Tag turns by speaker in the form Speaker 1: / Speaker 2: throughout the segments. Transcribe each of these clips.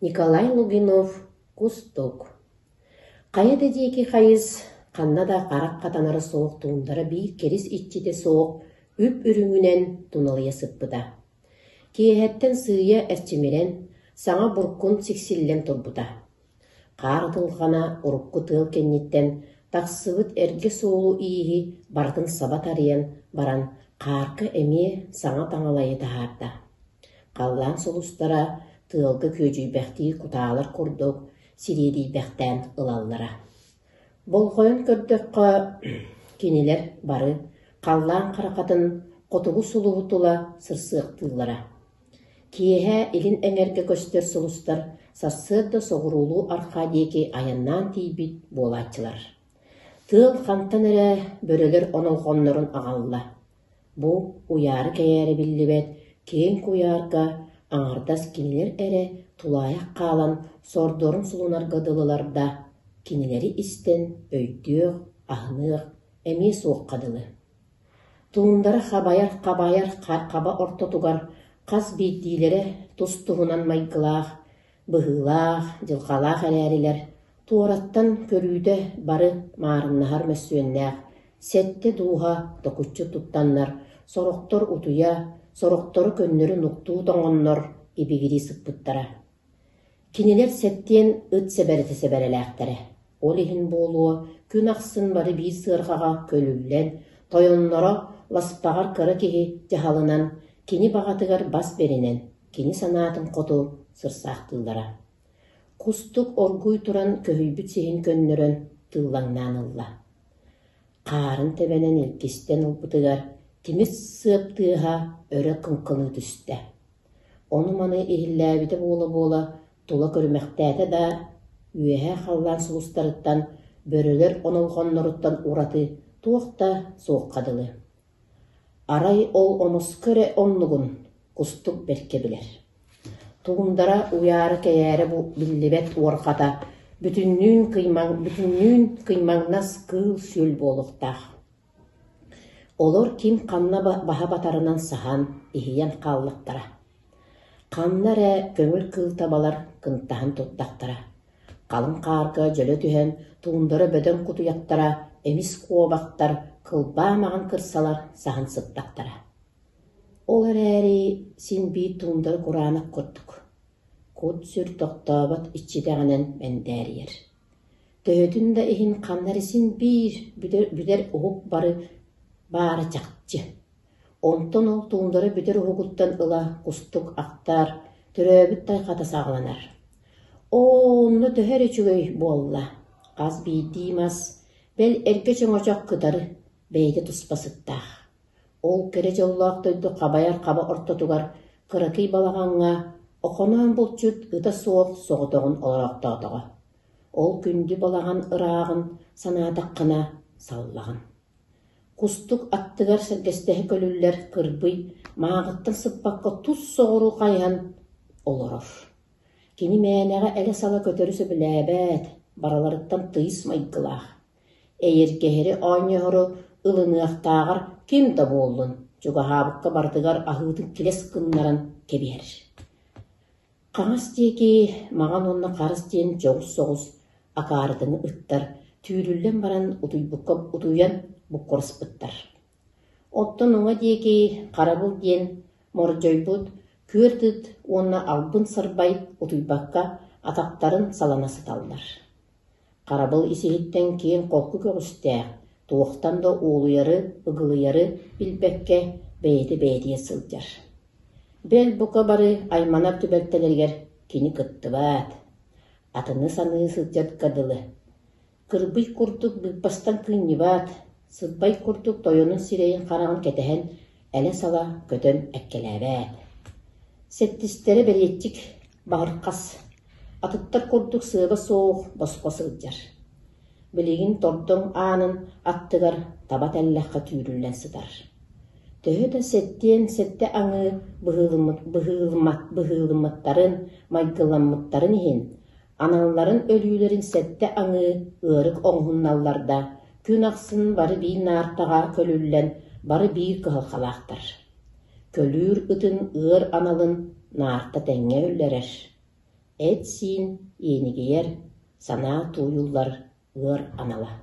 Speaker 1: Николай Лугинов «Кустук». Хайа да диэки хайыс, ханна да харах хатанара суох туундара биир кэрис иччитэ суох үп-үрүҥүнэн туналыйа сыппыта. Киэһэттэн сыыйа эрчимирэн, саҥа буркун сиксиллэн турбута. Хаар ытылҕана урукку тыал кэнниттэн тахсыбыт эргэ суолу-ииһи барытын саба тарыйан баран хаарка эмиэ саҥа таҥалайы таһаарда. Халлаан сулустара тыалга күөдьүйбэхтии кутаалар курдук сириэдийбэхтээн ылаллара. Болҕойон көрдөххө, кинилэр бары халлаан харахатын хотугу сулуһу тула сырсыахтыыллара. Киэһэ илин эҥэргэ көстөр сулустар сарсыарда соҕуруулуу-арҕаа диэки айаннаан тиийбит буолааччылар. Тыал хантан эрэ бөрөлөр онолҕоннорун аҕалла. Бу уйаары-кэйээри биллибэт киэҥ куйаарга аҥардас кинилэр эрэ тулаайах хаалан сордорун сулунарга дылылар да, кинилэри истэн өйдүөх, аһыныах эмиэ суохха дылы. Туундара хабайар-хабайар хаба ортотугар хас биирдиилэрэ тус-туһунан майгылаах, быһыылаах, дьылҕалаах эрээрилэр, туораттан көрүүтэ бары маарыннаһар мөссүөннээх, сэттэ дууһа токуччу туттаннар, сорохтор утуйа, сорохтору көннөрү нуктуу тоҥоннор ибигирии сыппыттара. Кинилэр сэттиэн ыт сэбэрэтэ сэбэрэлээхтэрэ. Ол иһин буолуо, күн ахсын бары биир сыарҕаҕа көлүллэн, тойонноро ласпаҕар кыра киһи дьаһалынан, кини баҕатыгар бас бэринэн, кини санаатын хоту сырсаахтыыллара. Кустук оргууй туран көһүйбүт сиһин көннөрөн тыыллаҥнаан ылла. Хаарын тэбэнэн илгистэн ылбытыгар тимир сыап тыаһа өрө кыҥкыныы түстэ. Ону-маны иһиллээбитэ буола-буола тула көрүмэхтээтэ да, үөһээ халлаан сулустарыттан, бөрөлөр онолҕонноруттан ураты туох да суохха дылы. Арай ол омоско эрэ оннугун Кустук бэркэ билэр. Туундара уйаара-кэйээрэ биллибэт уорҕата бүтүннүүн кыймаҥ бүтүннүүн кыймаҥнас кыыл-сүөл буолуохтаах. Олор ким ханна баһа батарынан саһан, иһийэн хааллахтара. Ханна эрэ көҥүл кыыл табалар кынтаһан турдахтара. Халыҥ хаарга дьөлө түһэн, туундара бөдөҥ кутуйахтара, эмис куобахтар, кылбаа маҕан кырсалар саһан сыттахтара. Ол эрээри син биир туундара кураанах курдук, кут-сүр тохтообот иччитэҕинэн мэндээрийэр. Төһөтүн да иһин ханна эрэ син биир бүтэр, бүтэр уһук бары баара чахчы. Онтон ол туундара бүтэр уһугуттан ыла кустук ахтар, төрөөбүт тайҕата саҕаланар. Оо, онно төһө эрэ үчүгэй буолла, хас биирдии мас, бэл эргэ чөҥөчөх кытары бэйэтэ туспа сыттаах. Ол кэрэ дьоллоох дойду хабайар хаба ортотугар кыракый балаҕаҥҥа Охоноон булчут ыта суох соҕотоҕун олороохтоотоҕо. Ол күндү балаҕан ырааҕын санаатаххына саллаҕын. Кустук аттыгар сэргэстэһэ көлүллэр кырбый мааҕыттан сыппакка тус соҕуруу хайыһан олорор. Кини мээнэҕэ элэ-сала көтөрү сөбүлээбэт, барыларыттан тыйыс майгылаах. Эйэргэһэри оонньоһору ылыныахтааҕар ким да буоллун, чугаһаабыкка барытыгар аһыытын килэс гыннаран кэбиһэр. Хаҥас диэки маҥан уонна харыс диэн дьоҕус соҕус акаарытыҥы ыттар түүрүллэн баран утуйбукка утуйан буккураспыттар. Оттон уҥа диэки харабыл диэн мордьойбут күөрт ыт уонна албын сарбай утуйбакка атахтарын салана сыталлар. Харабыл ис-иһиттэн киэҥ холку көҕүстээх, туохтан да уолуйары, ыгылыйары билбэккэ бэйэтэ бэйэтигэр сылдьар. Бэл бука бары айманар түбэлтэлэригэр кини кыттыбат, атыны саныы сылдьарга дылы. Кырбый курдук быыппастан кыынньыбат, сырбай курдук тойонун сирэйин-хараҕын кэтэһэн элэ-сала көтөн эккэлээбэт. Сэттистэрэ бэриэччик баҕырхас, атыттар курдук сыаба суох босхо сылдьар. Билигин тордоҥ аанын аттыгар таба тэллэххэ түүрүллэн сытар. Төһө да сэттиэн сэттэ аҥыы быһыылыммыт, быһыылыммат, быһыылыммыттарын, майгыламмыттарын иһин, аналларын өлүүлэрин сэттэ аҥыы ыарык оҥоһунналлар да, күн ахсын бары биир наартаҕа көлүллэн, бары биир кыһалҕалаахтар. Көлүүр ытын ыар аналын наарта тэҥҥэ үллэрэр. Эт-сиин иэнигийэр, санаа тууйуллар ыар анала.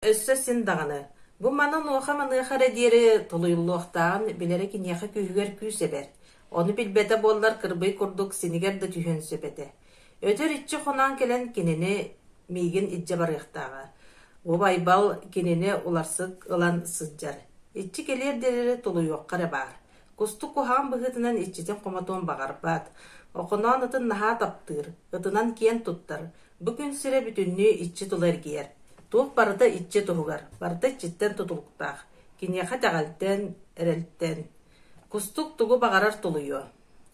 Speaker 2: Өссө син даҕаны, бу маны онуоха-маныаха эрэ диэри тулуйуллуохтааҕын билэрэ киниэхэ күүһүгэр күүс эбэр, ону билбэтэ буоллар кырбый курдук синигэр да түһүөн сөп этэ. Өтөр иччи хоноон кэлэн кинини миигин илдьэ барыахтааҕа. Бу Байбал кинини уларсык ылан сылдьар. Иччи кэлиэр диэри тулуйуохха эрэ баар. Кустук куһаҕан быһыытынан иччитин хомотуон баҕарбат. Охоноон ытын наһаа таптыыр, ытынан киэн туттар. Бу күн сирэ бүтүннүү иччи тула эргийэр. Туох барыта иччи туһугар, барыта иччиттэн тутулуктаах. Киниэхэ итэҕэлтэн, эрэлтэн. Кустук тугу баҕарар тулуйуо.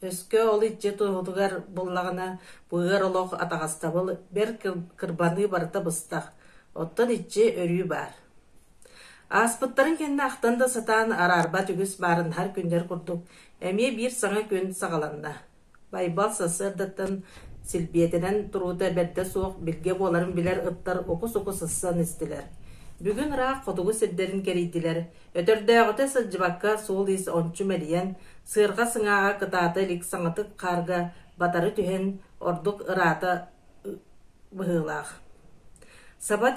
Speaker 2: Өскө ол иччи туһутугар буллаҕына, бу ыар олох атаҕастабыл, бэрт кырбаныы барыта быстах. Оттон иччи өрүү баар. Ааспыттарын кэннэ ахтан да сатаан араарбат үгүс баарыннаһар күннэр курдук, эмиэ биир саҥа күн саҕаланна. Байбал сарсыардаттан силбиэтэнэн туруута бэрдэ суох билгэ буоларын билэр ыттар уку-суку сыссан истилэр. Бүгүн ыраах хотугу сирдэрин кэрийдилэр, өтөрдөөҕүтэ сылдьыбакка суол-иис ончу мэлийэн, сыарҕа сыҥааҕа кытаата илик саҥатык хаарга батары түһэн, ордук ыраата быһыылаах. Саба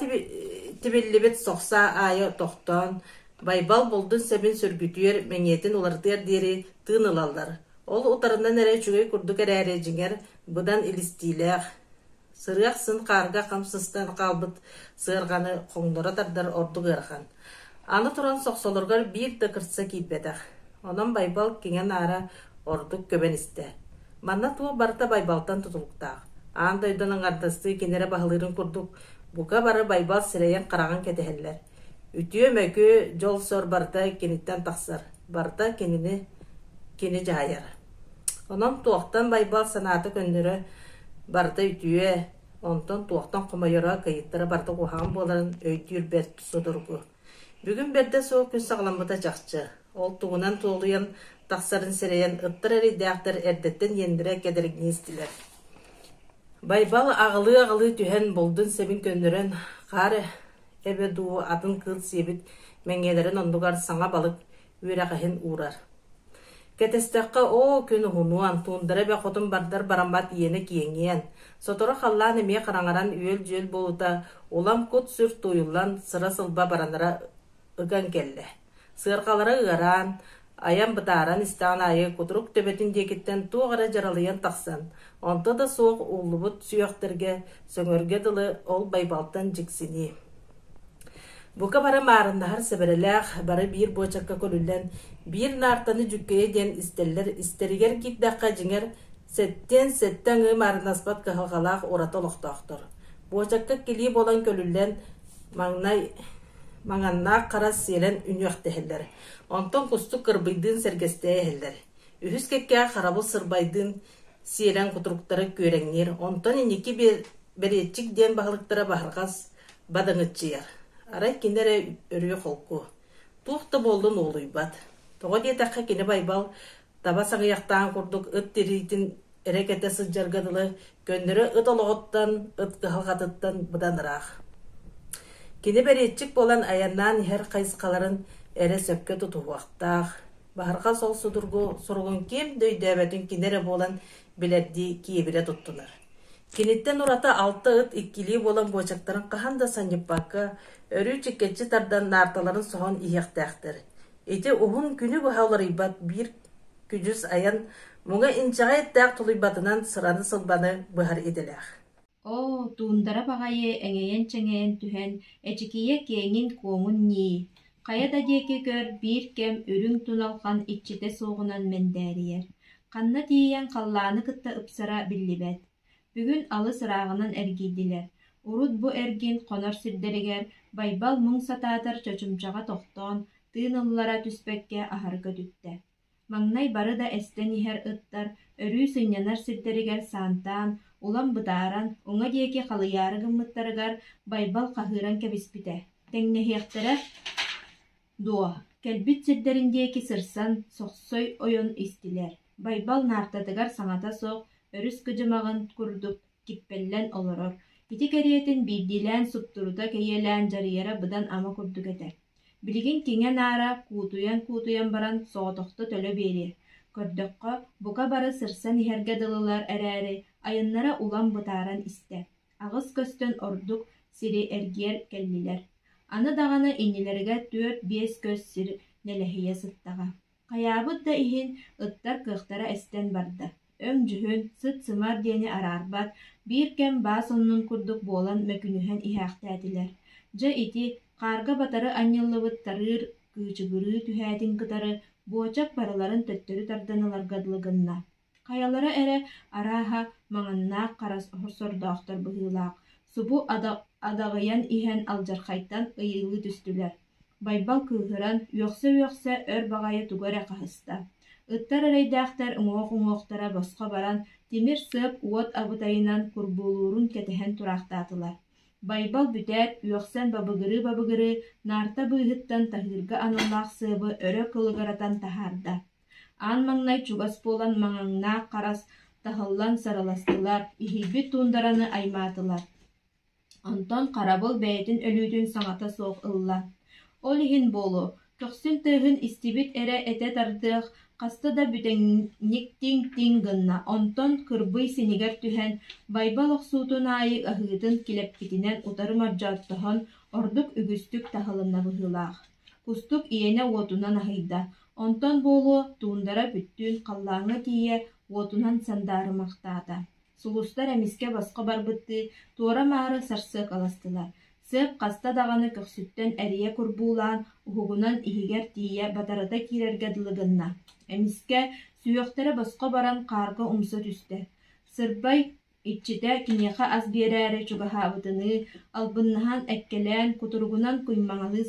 Speaker 2: тибиллибит сохсо аайы тохтоон, Байбал булдун сэбин сүргүтүөр, мэҥиэтин уларытыар диэри тыын ылаллар. Ол утарынан эрэ үчүгэй курдук эрээри, дьиҥэр, быдан илистиилээх, сырыах сын хаарга хам сыстан хаалбыт сыарҕаны хоҥноро тардар ордук ыарахан. Аны туран сохсолоругар биир да кырса киирбэтэх. Онон Байбал киҥэ-наара ордук көбөн истэ. Манна туох барыта Байбалтан тутулуктаах. Аан дойдуну аҥардастыы кини эрэ баһылыырын курдук, бука бары Байбал сирэйин-хараҕын кэтэһэллэр. Үтүө-мөкү, дьол-сор барыта киниттэн тахсар, барыта кинини кини дьаһайар. Онон туохтан Байбал санаата көннөрө барыта үтүө, онтон туохтан хомойоро, кыйыттара барыта куһаҕан буоларын өйдүүр бэрт судургу. Бүгүн бэрдэ суох күн саҕаламмыта чахчы. Ол тугунан туолуйан тахсарын сэрэйэн ыттар эрэйдээхтэр эрдэттэн иэннэрэ кэдэригнии истилэр. Байбал аҕылыы-аҕылыы түһэн булдун сэбин көннөрөн хаар эбэ дуу атын кыыл сиэбит мэҥиэлэрин оннугар саҥа балык үөрэҕиһин уурар. Кэтэстэххэ, оо, күн уһунуон, туундара эбэ хотун бардар бараммат иэнэ киэҥиэн, сотору халлаан эмиэ хараҥаран үөл-дьүөл буолута улам кут-сүр тууйуллан сыра-сылба баранара ыган кэллэ. Сыарҕалара ыараан, айан бытааран истэҕин аайы кутурук төбөтүн диэкиттэн туох эрэ дьаралыйан тахсан, онто да суох ууллубут сүһүөхтэргэ сөҥөргө дылы ол Байбалтан дьиксинии. Бука бары маарыннаһар сэбэрэлээх, бары биир буочакка көлүллэн, биир наартаны дьүккэйэ диэн истэллэр, истэригэр киирдэххэ, дьиҥэр, сэттиэн сэттэ аҥыы маарыннаспат кыһалҕалаах ураты олохтоохтор. Буочакка килии буолан көлүллэн, маҥнай маҥаннаах хара сиэлэн үнүөхтэһэллэр, онтон кустук кырбыйдыын сэргэстэһэ иһэллэр. Үһүс кэккэҕэ харабыл сырбайдыын сиэлэн кутуруктара күөрэҥниир, онтон инники бэриэтчик диэн баһылыктара баһырҕас бадаҥыччыйар. Арай кини эрэ өрүү холку. Туох да буоллун уолуйбат. Тоҕо диэтэххэ кини Байбал таба саҕыйахтаан курдук ыт тириитин эрэ кэтэ сылдьарга дылы көннөрү ыт олоҕуттан, ыт кыһалҕатыттан быдан ыраах. Кини бэриэтчик буолан айаннаан иһэр хайысхаларын эрэ сөпкө тутуһуохтаах. Баһырҕас ол судургу суругун ким да өйдөөбөтүн кини эрэ буолан билэрдии киэбирэ туттунар. Киниттэн ураты алта ыт иккилии буолан буочактарын хаһан да санньыппакка, өрүү чиккэччи тардан наарталарын соһон иһиэхтээхтэр. Ити уһун күнү быһа уларыйбат биир күдьүс айан муҥа инчэҕэй эттээх тулуйбатынан сыраны-сылбаны быһар идэлээх.
Speaker 3: Оо, туундара баҕайы эҥэйэн-чэҥэйэн түһэн, эчикийэ киэҥин-куоҥун ньии, хайа да диэки көр биир кэм үрүҥ туналхан иччитэ суоҕунан мэндээрийэр, ханна тиийэн халлааны кытта ыпсара биллибэт. Бүгүн алыс ырааҕынан эргийдилэр, урут бу эргин хонор сирдэригэр Байбал муҥ сатаатар чочумчаҕа тохтоон, тыын ыллара түспэккэ аһары көтүттэ. Маҥнай бары да эстэн иһэр ыттар өрүү сынньанар сирдэригэр саантаан, улам бытааран, уҥа диэки халыйаары гыммыттарыгар Байбал хаһыыран кэбиспитэ: «Тэҥнэһиэхтэрэ дуо, кэлбит сирдэрин диэки сырсан, сохсой ойон истилэр» Байбал наартатыгар саҥата суох өрүс кыдьымаҕын курдук киппэллэн олорор, ити кэриэтин биирдиилээн суптурута кэйиэлээн дьарыйара быдан ама курдук этэ. Билигин киҥэ-наара куутуйан-куутуйан баран соҕотохто төлө биэриэ. Көрдөххө, бука бары сырсан иһэргэ дылылар эрээри, айаннара улам бытааран истэ. Аҕыс көстөн ордук сири эргийэр кэллилэр. Аны даҕаны иннилэригэр 4-5 көс сир нэлэһийэ сыттаҕа. Хайаабыт да иһин ыттар кыахтара эстэн барда. Өҥ-дьүһүн, сыт-сымар диэни араарбат, биир кэм баас оннун курдук буолан мөкүнүһэн иһээхтээтилэр. Дьэ ити, хаарга батары анньыллыбыт тарыыр кыычыгырыы түһээтин кытары, буочак барыларын төттөрү тардан ыларга дылы гынна. Хайалара эрэ, арааһа, маҥаннаах харас сордоохтор быһыылаах, субу адаҕыйан иһэн алдьархайтан ыйылыы түстүлэр. Байбал кыыһыран, үөхсэ-үөхсэ өр баҕайы тугу эрэ хаһыста. Ыттар эрэйдээхтэр уҥуох-уҥуохтара босхо баран, тимир сыап уот абытайынан курбуулуурун кэтэһэн тураахтаатылар. Байбал бүтээт, үөхсэн бабыгырыы-бабыгырыы, наарта быыһыттан таһыырга аналлаах сыабы өрө кылыгыратан таһаарда. Аан маҥнай чугас буолан маҥаҥнаах харас таһыллан сарыластылар, иһийбит туундараны аймаатылар. Онтон харабыл бэйэтин өлүүтүн саҥата суох ылла. Ол иһин буолуо, көхсүн тыаһын истибит эрэ этэ тардыах, хаста да бүтэҥник тиҥ-тиҥ гынна, онтон кырбый синигэр түһэн, Байбал охсуутун аайы аһыытын килэппитинэн утары мордьооттоһон, ордук үгүстүк таһылынна быһыылаах. Кустук иэнэ уотунан аһыйда, онтон буолуо, туундара бүттүүн халлааҥҥа тиийэ уотунан сандаарымахтаата. Сулустар эмискэ босхо барбыттыы туора-маары сарсыакаластылар. Сыап хаста даҕаны көхсүттэн эрийэ курбуулаан, уһугунан иһигэр тиийэ батарыта киирэргэ дылы гынна. Эмискэ сүһүөхтэрэ босхо баран хаарга умса түстэ. Сырбай иччитэ киниэхэ ас биэрээри чугаһаабытыныы, албыннаһан, эккэлээн, кутуругунан куймаҥалыы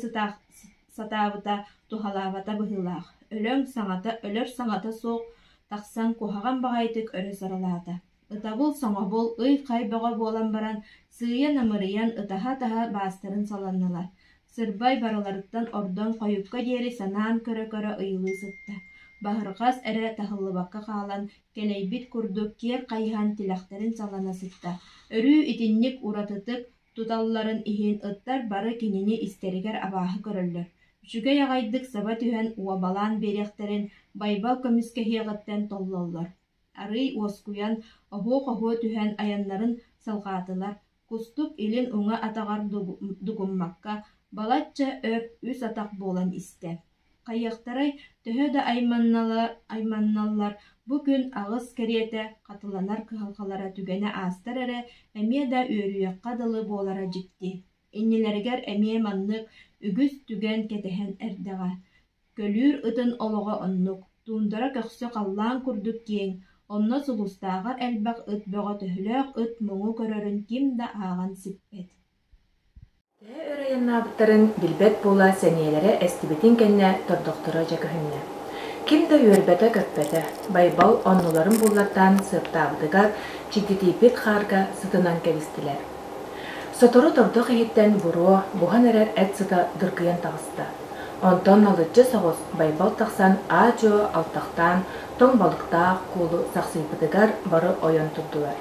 Speaker 3: сатаабыта туһалаабата быһыылаах. Өлөҥ саҥата, өлөр саҥата суох тахсан куһаҕан баҕайытык өрө сарылаата. Ытабыл-соҥобул, ый-хай бөҕө буолан баран, сыыйа намырыйан, ытаһа-ытаһа баастарын саланнылар. Сырбай барыларыттан ордон хойукка диэри санаан көрө-көрө ыйылыы сытта. Баһырҕас эрэ таһыллыбакка хаалан, кэлэйбит курдук киэр хайыһан тилэхтэрин салана сытта. Өрүү итинник уратытык туталларын иһин ыттар бары кинини истэригэр абааһы көрөллөр. Үчүгэй аҕайдык саба түһэн уобалаан биэриэхтэрин Байбал көмүскэһиэҕиттэн толлоллор. Арыый уоскуйан, оһуох-оһуо түһэн айаннарын салҕаатылар. Кустук илин уҥа атаҕар дугуммакка, балачча өр үс атах буолан истэ. Хайыахтарай, төһө да айманналлар, бу күн аҕыс кэриэтэ хатыланар кыһалҕалара түгэнэ аастар эрэ, эмиэ да үөрүйэххэ дылы буолара дьикти. Иннилэригэр эмиэ маннык үгүс түгэн кэтэһэн эрдэҕэ. Көлүүр ытын олоҕо оннук, туундара көхсө халлаан курдук киэҥ, онно сулустааҕар элбэх ыт бөҕө төһөлөөх ыт муҥу көрөрүн ким да ааҕан сиппэт.
Speaker 4: Төһө өр айаннаабыттарын билбэт буола сэниэлэрэ эстибитин кэннэ тордохторо дьэ көһүннэ. Ким да үөрбэтэ-көппөтө, Байбал оннуларын буллартаан сыаптаабытыгар чигдитийбит хаарга сытынан кэбистилэр. Сотору тордох иһиттэн буруо, буһан эрэр эт сыта дыргыйан таҕыста. Онтон налыччы соҕус Байбал тахсан аа-дьуо алтахтаан тоҥ балыктаах куулу сахсыйбытыгар бары ойон турдулар.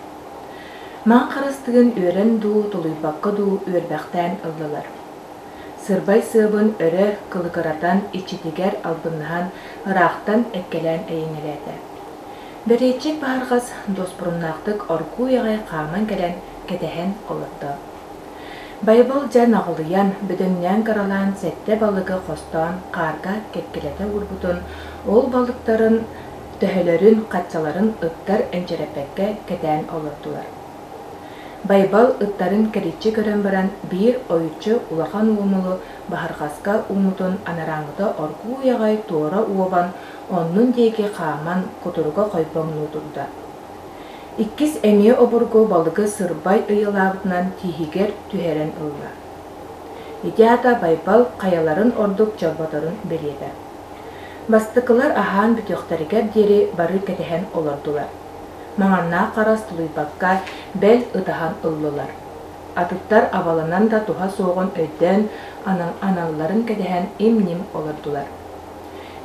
Speaker 4: Маҥ харыстыгын үөрэн дуу, тулуйбакка дуу үөрбэхтээн ыллылар. Сырбай сыабын өрө кылыгыратан иччитигэр албыннаһан ыраахтан эккэлээн эйэҥэлээтэ. Бэриэччик баһырҕас дуоспуруннаахтык оргууй аҕай хааман кэлэн кэтэһэн олордо. Байбал дьэ наҕылыйан, бөдөҥнөөн кыралаан сэттэ балыгы хостоон хаарга кэккэлэтэ уурбутун, ол балыктарын төһөлөрүн, хаччаларын ыттар энчирэппэккэ кэтээн олордулар. Байбал ыттарын кэриччи көрөн баран биир ойуччу улахан уомулу баһырҕаска ууммутун анарааҥҥыта оргууй аҕай туора уобан оннун диэки хааман кутуруга хойбоҥнуу турда. Иккис эмиэ обургу балыгы сырбай ыйылаабытынан тииһигэр түһэрэн ылла. Ити аата Байбал хайаларын ордук чорботорун бэлиэтэ. Бастакылар аһаан бүтүөхтэригэр диэри бары кэтэһэн олордулар. Маҥаннаах харас тулуйбакка бэл ытаһан ыллылар. Атыттар абаланан да туһа суоҕун өйдөөн аналларын кэтэһэн им-ньим олордулар.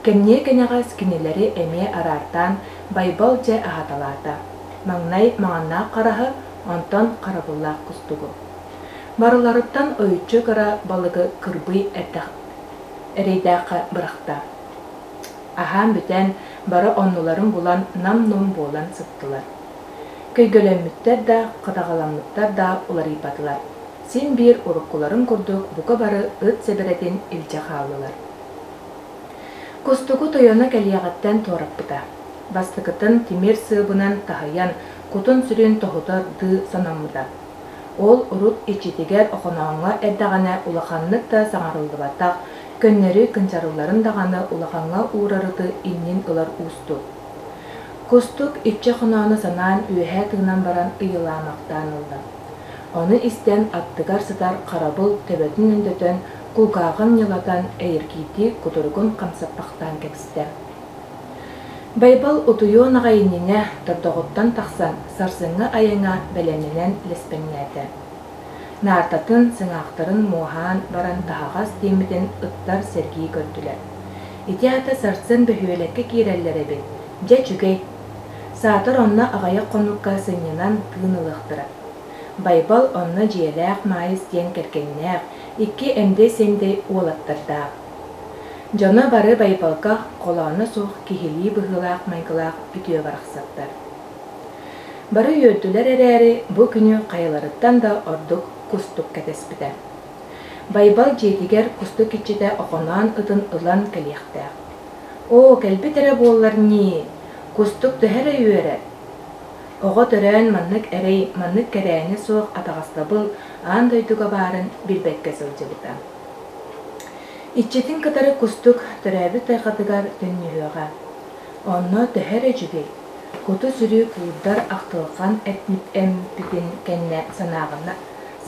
Speaker 4: Кэмниэ кэнэҕэс кинилэри эмиэ араартаан Байбал дьэ аһаталаата. Маҥнай маҥаннаах хараһы, онтон харабыллаах кустугу. Барыларыттан ойуччу кыра балыгы кырбый эрэйдээххэ бырахта. Аһаан бүтэн, бары оннуларын булан нам-нум буолан сыттылар. Көйгөлөммүттэр да, хатаҕаламмыттар да уларыйбатылар. Син биир уруккуларын курдук бука бары ыт сэбэрэтин илдьэ хааллылар. Кустугу тойоно кэлиэҕиттэн туораппыта. Бастакытын тимир сыабынан таһыйан, кутун-сүрүн тоһутардыы санаммыта. Ол урут иччитигэр Охонооҥҥо эрдэҕинэ улаханнык да саҥарыллыбатах, көннөрү кынчарылларын даҕаны улахаҥҥа уурарыты иннин ылар уустук. Кустук иччи Охоноону санаан үөһэ тыынан баран ыйылаамахтаан ылла. Ону истэн аттыгар сытар харабыл төбөтүн өндөтөн, кулгааҕын ньылатан, эйэргиирдии кутуругун хамсаппахтаан кэбистэ. Байбал утуйуон аҕай иннинэ тордоҕуттан тахсан сарсыҥҥы айаҥҥа бэлэмнэнэн лэспэҥнээтэ. Наартатын, сыҥаахтарын муоһаан баран таһаҕас тиэммитин ыттар сэргии көрдүлэр. Ити аата сарсын бөһүөлэккэ киирэллэр эбит, дьэ үчүгэй. Саатар онно аҕыйах хонукка сынньанан тыын ылыахтара. Байбал онно дьиэлээх Маайыс диэн кэргэннээх, икки эмдэй-сэмдэй уолаттардаах. Дьоно бары Байбалга холооно суох киһилии быһыылаах-майгылаах үтүө барахсаттар. Бары үөрдүлэр эрээри, бу күнү хайаларыттан да ордук Кустук кэтэспитэ. Байбал дьиэтигэр Кустук иччитэ Охоноон ытын ылан кэлиэхтээх. Оо, кэлбит эрэ буоллар ньии, Кустук төһө эрэ үөрэр. Оҕо төрөөн маннык эрэй, маннык кэрээни суох атаҕастабыл аан дойдуга баарын билбэккэ сылдьыбыта. Иччитин кытары Кустук төрөөбүт тайҕатыгар төннүһүөҕэ. Онно төһө эрэ үчүгэй, куту-сүрү куурдар ахтылҕан эмпитин кэннэ санааҕына,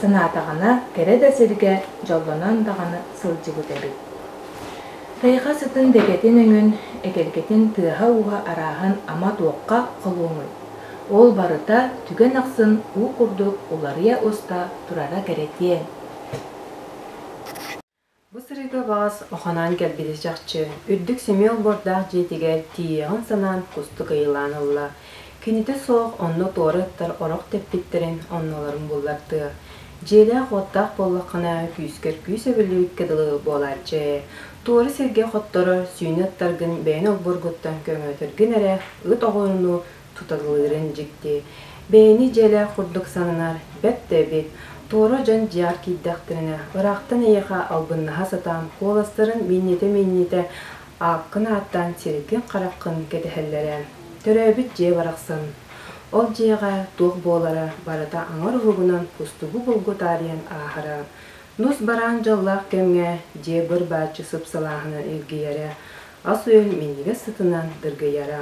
Speaker 4: санаатаҕына кэрэ да сиргэ дьоллонон даҕаны сылдьыбыт эбит. Тайҕа сытын дэгэтин өҥүн, эгэлгэтин тыаһа-ууһа арааһын ама туохха холуоҥуй? Ол барыта түгэн ахсын уу курдук уларыйа уста турара кэрэтиэн.
Speaker 5: Бу сырыыга баҕас Охоноон кэлбитэ чахчы, үрдүк сэмэй олбуордаах дьиэтигэр тиийиэҕин санаан кустук ыйылаан ылла. Кинитэ суох онно туора ыттар орох тэппиттэрин оннуларын буллартыа. Дьиэлээх-уоттаах буоллаххына, күүскэр күүс эбиллибиккэ дылы буолааччы ээ. Туора сиргэ хотторо, сүүнэ ыттаргын бэйэн олбуоргуттан көҥөөтөргүн эрэ ыт оҕону туталыырын дьикти. Бэйэни дьиэлээх курдук сананар бэрт да эбит. Туора дьон дьиэҕэр киирдэхтэринэ, ыраахтан эйиэхэ албыннаһа сатаан, куоластарын миинньитэ-миинньитэ ааккын ааттаан сирэйгин-хараххын кэтэһэллэрэ. Төрөөбүт дьиэ барахсан. Ол дьиэҕэ туох буолара барыта аҥар уһугунан кустугу булгу таарыйан ааһара. Нус бараан дьоллоох кэмҥэ дьиэ быр-бааччы сыпсалааһынан илгийэрэ, ас-үөл минньигэс сытынан дыргыйара.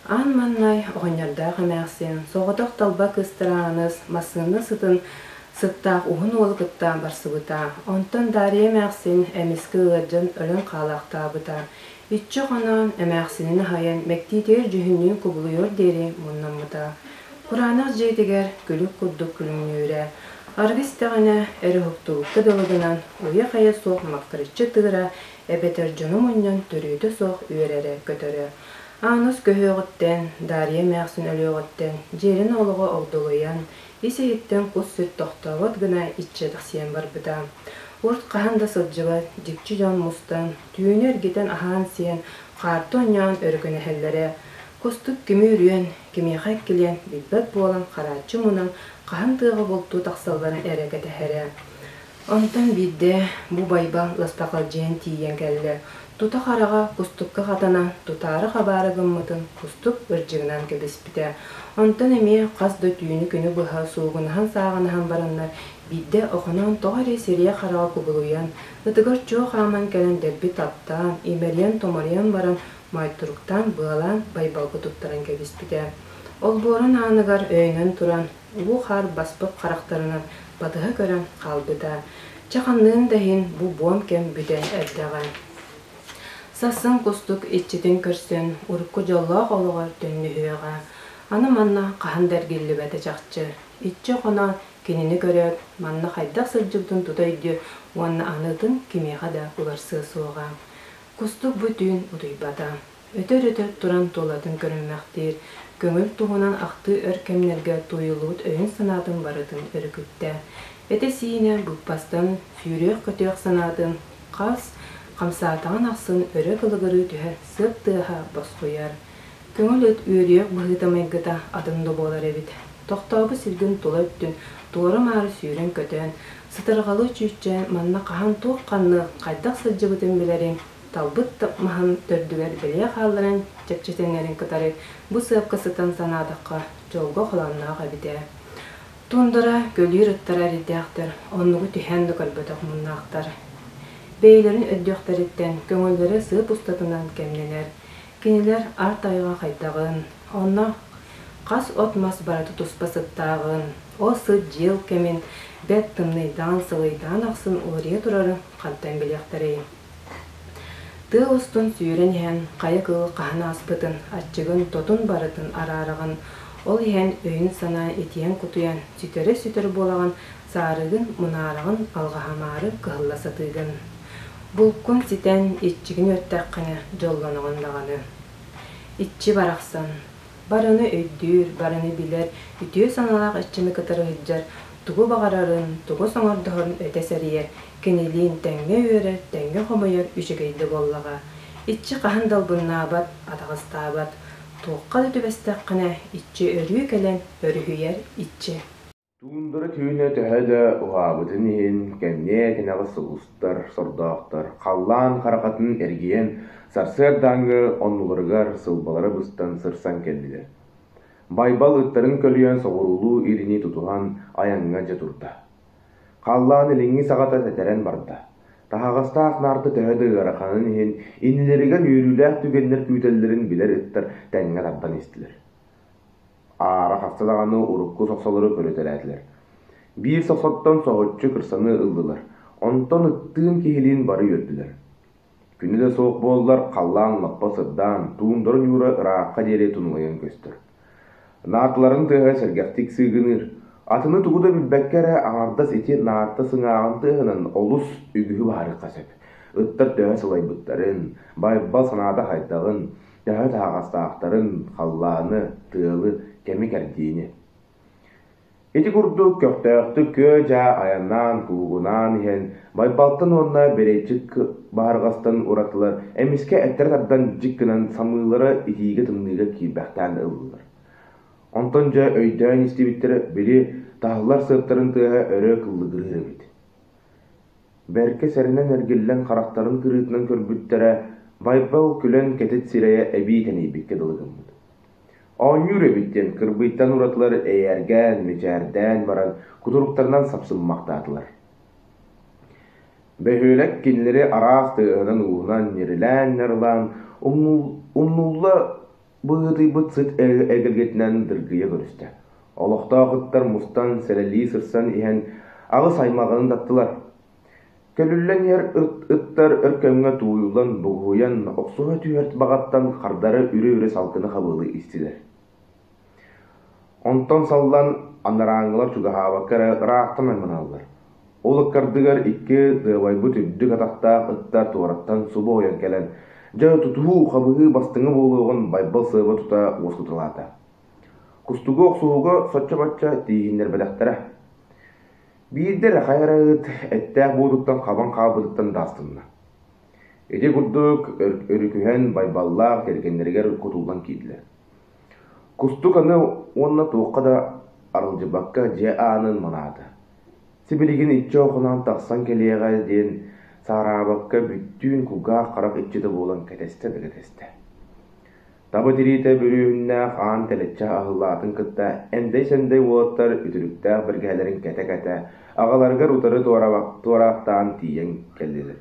Speaker 5: Аан маҥнай оҕонньордоох эмээхсин соҕотох талба кыстарааныс массыына сытын сыттаах уһун уолу кытта барсыбыта. Онтон Дарья эмээхсин эмискэ ыалдьан өлөн хаалаахтаабыта. Иччи хоноон эмээхсинин аһайан мэктиитигэр дьүһүннүүн кубулуйуор диэри муннаммыта. Кураанах дьиэтигэр күлүк курдук күлүҥнүүрэ. Аргы истэҕинэ эрэ уһуктубукка дылы гынан уйа-хайа суох маккырыччы тыыра эбэтэр дьону мунньан төрүөтэ суох үөрэрэ-көтөрө. Ааныс көһүөҕүттэн, Дарья эмээхсин өлүөҕүттэн дьиэлин олоҕо огдолуйан, ис-иһиттэн кус-сүр тохтообот гына иччитэхсийэн барбыта. Урут хаһан да сылдьыбат дьикти дьон мустан, түүнү эргитэн аһаан-сиэн, хаарты оонньоон өрүкүнэһэллэрэ. Кустук кими үрүөн, кимиэхэ эккилиэн билбэт буолан харааччы мунан хаһан тыаҕа бултуу тахсалларын эрэ кэтэһэрэ. Онтон биирдэ бу Байбал ласпахалдьыйан тиийэн кэллэ. Тута хараҕа кустукка хатанан, тутаары-хабаары гыммытын кустук ырдьыгынаан кэбиспитэ. Онтон эмиэ хас да түүнү-күнү быһа суугунаһан-сааҕынаһан бараннар, биирдэ Охоноон тоҕо эрэ сирэйэ-хараҕа кубулуйан, ытыгар чуо хааман кэлэн дэлби таптаан, имэрийэн-томоруйан баран, моойторуктаан быалаан Байбалга туттаран кэбиспитэ. Олбуорун ааныгар өйөнөн туран, уу-хаар баспыт харахтарынан батыһа көрөн хаалбыта. Чэ ханныгын да иһин бу буом кэм бүтэн эрдэҕэ. Сарсын кустук иччитин көрсөн, урукку дьоллоох олоҕор төннүһүөҕэ. Аны манна хаһан да эргиллибэтэ чахчы. Иччи хоно кинини көрөөт, манна хайдах сылдьыбытын тута өйдүө уонна аны ытын кимиэхэ да уларсыа суоҕа. Кустук бу түүн утуйбата. Өтөр-өтөр туран тулатын көрүммэхтиир, көҥүл туһунан ахтыы өр кэмнэргэ тууйуллубут өйүн-санаатын барытын өрүкүттэ. Этэ-сиинэ быыппастан сүүрүөх-көтүөх санаатын хас Хамсаатаҕын ахсын өрө кылыгырыы түһэр сыап тыаһа босхуйар. Көҥүл ыт үөрүйэх быһыыта-майгыта атын да буолар эбит. Тохтообут сиргин тула өттүн туора-маары сүүрэн-көтөн, сытырҕалыы чүүччээн манна хаһан туох-ханнык, хайдах сылдьыбытын билэриҥ, талбыт да маһын төрдүгэр бэлиэ хаалларан чэпчэтинэрин кытары бу сыапка сытан санаатахха, дьолго холоонноох эбит ээ. Туундара көлүүр ыттара эрэйдээхтэр, оннугу түһээн да көрбөтөх муннаахтар. Бэйэлэрин өйдүөхтэриттэн көҥүллэрэ сыап устатынан кэмнэнэр. Кинилэр арт айылҕа хайдаҕын, онно хас от-мас барыта туспа сыттааҕын, ол сыт дьиэл кэмин бэрт тымныйдаан-сылыйдаан ахсын уларыйа турарын хантан билиэхтэрэй. Тыа устун сүүрэн иһэн хайа кыыл хаһан ааспытын, аччыгын, тотун барытын араараҕын, ол иһэн өйүн-санаан итийэн-кутуйан, сүтэрэ-сүтэр буолаҕын, саарыгын, мунаараҕын алҕаһамаары кыһалла сатыыгын. Булкун ситэн, иччигин үөртэххинэ дьоллоноҕун даҕаны. Иччи барахсан, барыны өйдүүр, барыны билэр, үтүө санаалаах иччини кытары сылдьар, тугу баҕарарын, тугу соҥордоһорун өтө сэрийэр, кинилиин тэҥҥэ үөрэр, тэҥҥэ хомойор үчүгэй да буоллаҕа. Иччи хаһан да албыннаабат, атаҕастаабат. Туохха да түбэстэххинэ, иччи өрүү кэлэн өрүһүйэр иччи.
Speaker 6: Туундара түүнэ төһө да уһаабытын иһин, кэмниэ кэнэҕэс сулустар, сордоохтор халлаан харахатын эргийэн, сарсыардааҥҥы оннуларыгар сылбалара быстан сырсан кэллилэр. Байбал ыттарын көлүйэн соҕуруулуу илини тутуһан айаҥҥа дьэ турда. Халлаан илиҥҥи саҕата тэтэрэн барда. Таһаҕастаах наарта төһө да ыараханын иһин, иннилэригэр үөрүүлээх түгэннэр күүтэллэрин билэр ыттар тэҥҥэ тардан истилэр. Аара хаста даҕаны урукку сохсолору көрүтэлээтилэр. Биир сохсоттон соһуччу кырсаны ыллылар, онтон ыттыын киһилиин бары үөрдүлэр. Күнү да суох буоллар, халлаан лаппа сырдаан, туундара ньуура ыраахха диэри тунулайан көстөр. Наарталарын тыаһа сэргэхтик сыыгыныыр, атыны тугу да билбэккэ эрэ аҥардас ити наарта сыҥааҕын тыаһынан олус үгүһү баһарыахха сөп. Ыттар төһө сылайбыттарын, Байбал санаата хайдаҕын, төһө таһаҕастаахтарын, халлааны, тыалы, кэми-кэрдиини. Ити курдук көхтөөхтүк күө-дьаа айаннаан, куугунаан иһэн, Байбалтан уонна Бэрэйчик баһырҕастан уратылар эмискэ эттэрэ тардан дьик гынан самыылара итиигэ-тымныыга киирбэхтээн ыллылар. Онтон дьэ өйдөөн истибиттэрэ, били таһыллар сыаптарын тыаһа өрө кыллыгырыыр эбит. Бэркэ сэрэнэн эргиллэн харахтарын кырыытынан көрбүттэрэ, Байбал күлэн кэтит сирэйэ эбии тэнийбиккэ дылы гыммыт. Оонньуур эбит диэн кырбыйтан уратылар эйээргээн, мичээрдээн баран кутуруктарынан сапсыммахтаатылар. Бөһүөлэк кинилэри араас тыаһынан-ууһунан ньирилээн-ньарылаан, умнулла быһыытыйбыт сыт эгэлгэтинэн дыргыйа көрүстэ. Олохтоох ыттар мустан сэлэлии сырсан иһэн аҕыс аймаҕын таттылар. Көлүллэн иһэр ыттар өр кэмҥэ тууйуллан, бугуһуйан, охсуһа түһэр баҕаттан хардары үрэ-үрэ салгыны хабыалыы истилэр. Онтон саллан анарааҥҥылар чугаһаабакка эрэ ыраахтан айманаллар. Ол ыккардыгар икки дыабайбыт үрдүк атахтаах ыттар туораттан субу ойон кэлэн, дьэ тутуһуу, хабыһыы бастыҥа буолуоҕун Байбал сыаба тута уоскуталаата. Кустугу охсуһууга соччо-бачча тииһиннэрбэтэхтэрэ. Биирдэ эрэ хайа эрэ ыт эттээх буотуттан хабан хаалбытыттан даастынна. Ити курдук өрүкүһэн Байбаллаах кэргэннэригэр кутуллан киирдилэр. Кустук аны уонна туохха да аралдьыйбакка дьиэ аанын манаата. Сибилигин иччи охоноон тахсан кэлиэҕэ диэн саараабакка бүттүүн кулгаах-харах иччитэ буолан кэтэстэ да кэтэстэ. Таба тириитэ бүрүөһүннээх аан тэлэччи аһыллаатын кытта энтэй-сэнтэй уолаттар үтүрүктээх бэргэһэлэрин кэтэ-кэтэ аҕаларыгар утары туораахтаан тиийэн кэллилэр.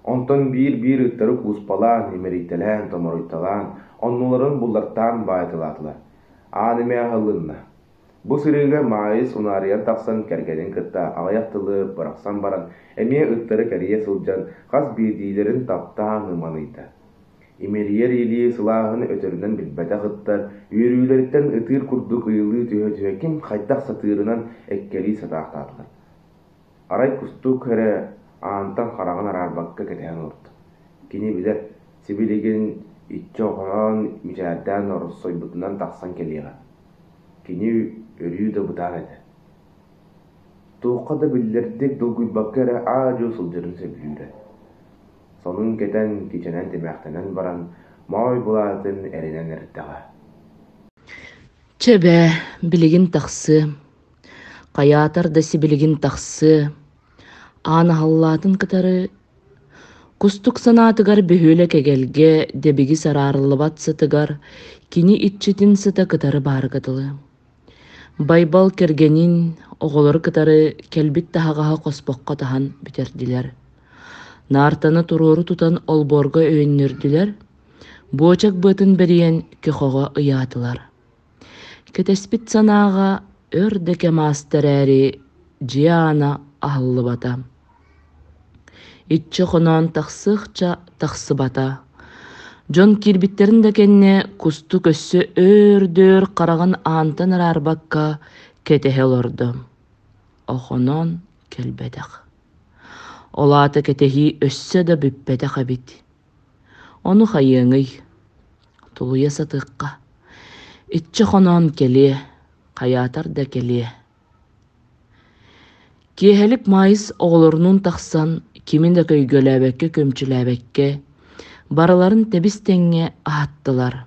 Speaker 6: Онтон биир-биир ыттары кууспалаан, имэрийтэлээн, томоруйталаан, оннуларын буллартаан баайталаатылар. Аан эмиэ аһыллынна. Бу сырыыга Маайыс унаарыйан тахсан кэргэнин кытта аҕыйах тылы бырахсан баран, эмиэ ыттары кэрийэ сылдьан хас биирдиилэрин таптаан ыманыйда. Имэрийэр илии сылааһын өтөрүнэн билбэтэх ыттар үөрүүлэриттэн ытыыр курдук ыйылыы түһэ-түһэ ким хайдах сатыырынан эккэлии сатаахтаатылар. Арай Кустук эрэ аантан хараҕын араарбакка кэтэһэн олордо. Кини билэр, сибилигин иччи охоноон мичээрдээн оросойбутунан тахсан кэлиэҕэ. Кини өрүү да бытаан этэ. Туохха да биллэрдик долгуйбакка эрэ аа-дьуо сылдьарын сөбүлүүрэ. Сонун кэтэн, кичэнэн тимэхтэнэн баран, моой былаатын эринэн эрдэҕэ.
Speaker 7: Чэ бээ, билигин тахсыам. Хайаатар да сибилигин тахсыа. Аан аһыллаатын кытары Кустук санаатыгар бөһүөлэк эгэлгэ дэбигис араарыллыбат сытыгар кини иччитин сыта кытары баарга дылы. Байбал кэргэнин, оҕолору кытары кэлбит таһаҕаһы хоспоххо таһан бүтэрдилэр. Наартаны туруору тутан олбуорга өйөннөрдүлэр, буочак быатын бэрийэн көхөҕө ыйаатылар. Кэтэспит санааҕа өр да кэм ааста эрээри, дьиэ аана аһыллыбата. Иччи хоноон тахсыахча тахсыбата. Дьон киирбиттэрин да кэннэ Кустук өссө өөр-дөөр хараҕын аантан араарбакка кэтэһэ олордо. Охоноон кэлбэтэх. Ол аата кэтэһии өссө да бүппэтэх эбит. Ону хайыаҥый, тулуйа сатыахха, иччи хоноон кэлиэ, хайаатар да кэлиэ. Киэһэлик Маайыс оҕолорунуун тахсан, кими да көйгөлөөбөккө көмчүлээбэккэ, барыларын тэбис-тэҥҥэ аһаттылар.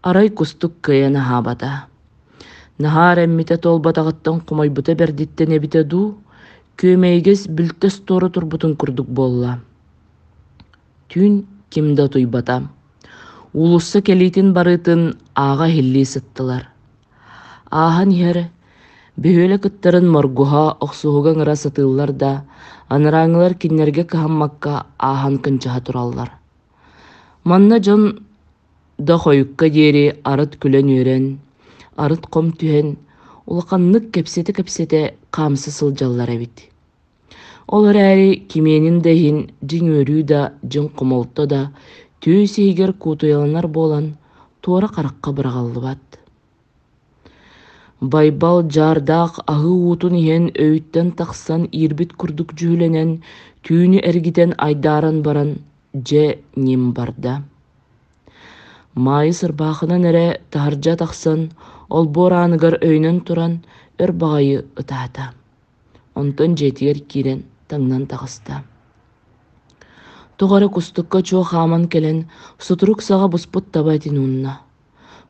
Speaker 7: Арай Кустук кыайан аһаабата. Наһаа эрэммитэ туолбатаҕыттан хомойбута бэрдиттэн эбитэ дуу, күөмэйигэс бүлтэс туора турбутун курдук буолла. Түүн ким да утуйбата. Уулусса кэлиитин-барыытын ааҕа иһиллии сыттылар. Ааһан иһэр бөһүөлэк ыттарын моргуһа, охсуһуга ыҥыра сатыыллар да, анарааҥҥылар кинилэргэ кыһаммакка ааһан кынчаһа тураллар. Манна дьон да хойукка диэри арыт күлэн-үөрэн, арыт хом түһэн, улаханнык кэпсэтэ-кэпсэтэ хаамса сылдьаллар эбит. Ол эрээри кимиэнин да иһин дьиҥ үөрүү да, дьиҥ хомолто да түөс иһигэр куутуйаланар буолан, туора харахха быраҕыллыбат. Байбал дьаардаах аһыы уутун иһэн өйүттэн тахсан иирбит курдук дьүһүлэнэн, түүнү эргитэн айдааран баран, дьэ ньим барда. Маайыс ырбаахынан эрэ таһырдьа тахсан, олбуор ааныгар өйөнөн туран өр баҕайы ытаата. Онтон дьиэтигэр киирэн таҥнан таҕыста. Тоҕо эрэ кустукка чуо хааман кэлэн сутурук саҕа буспут таба этин уунна.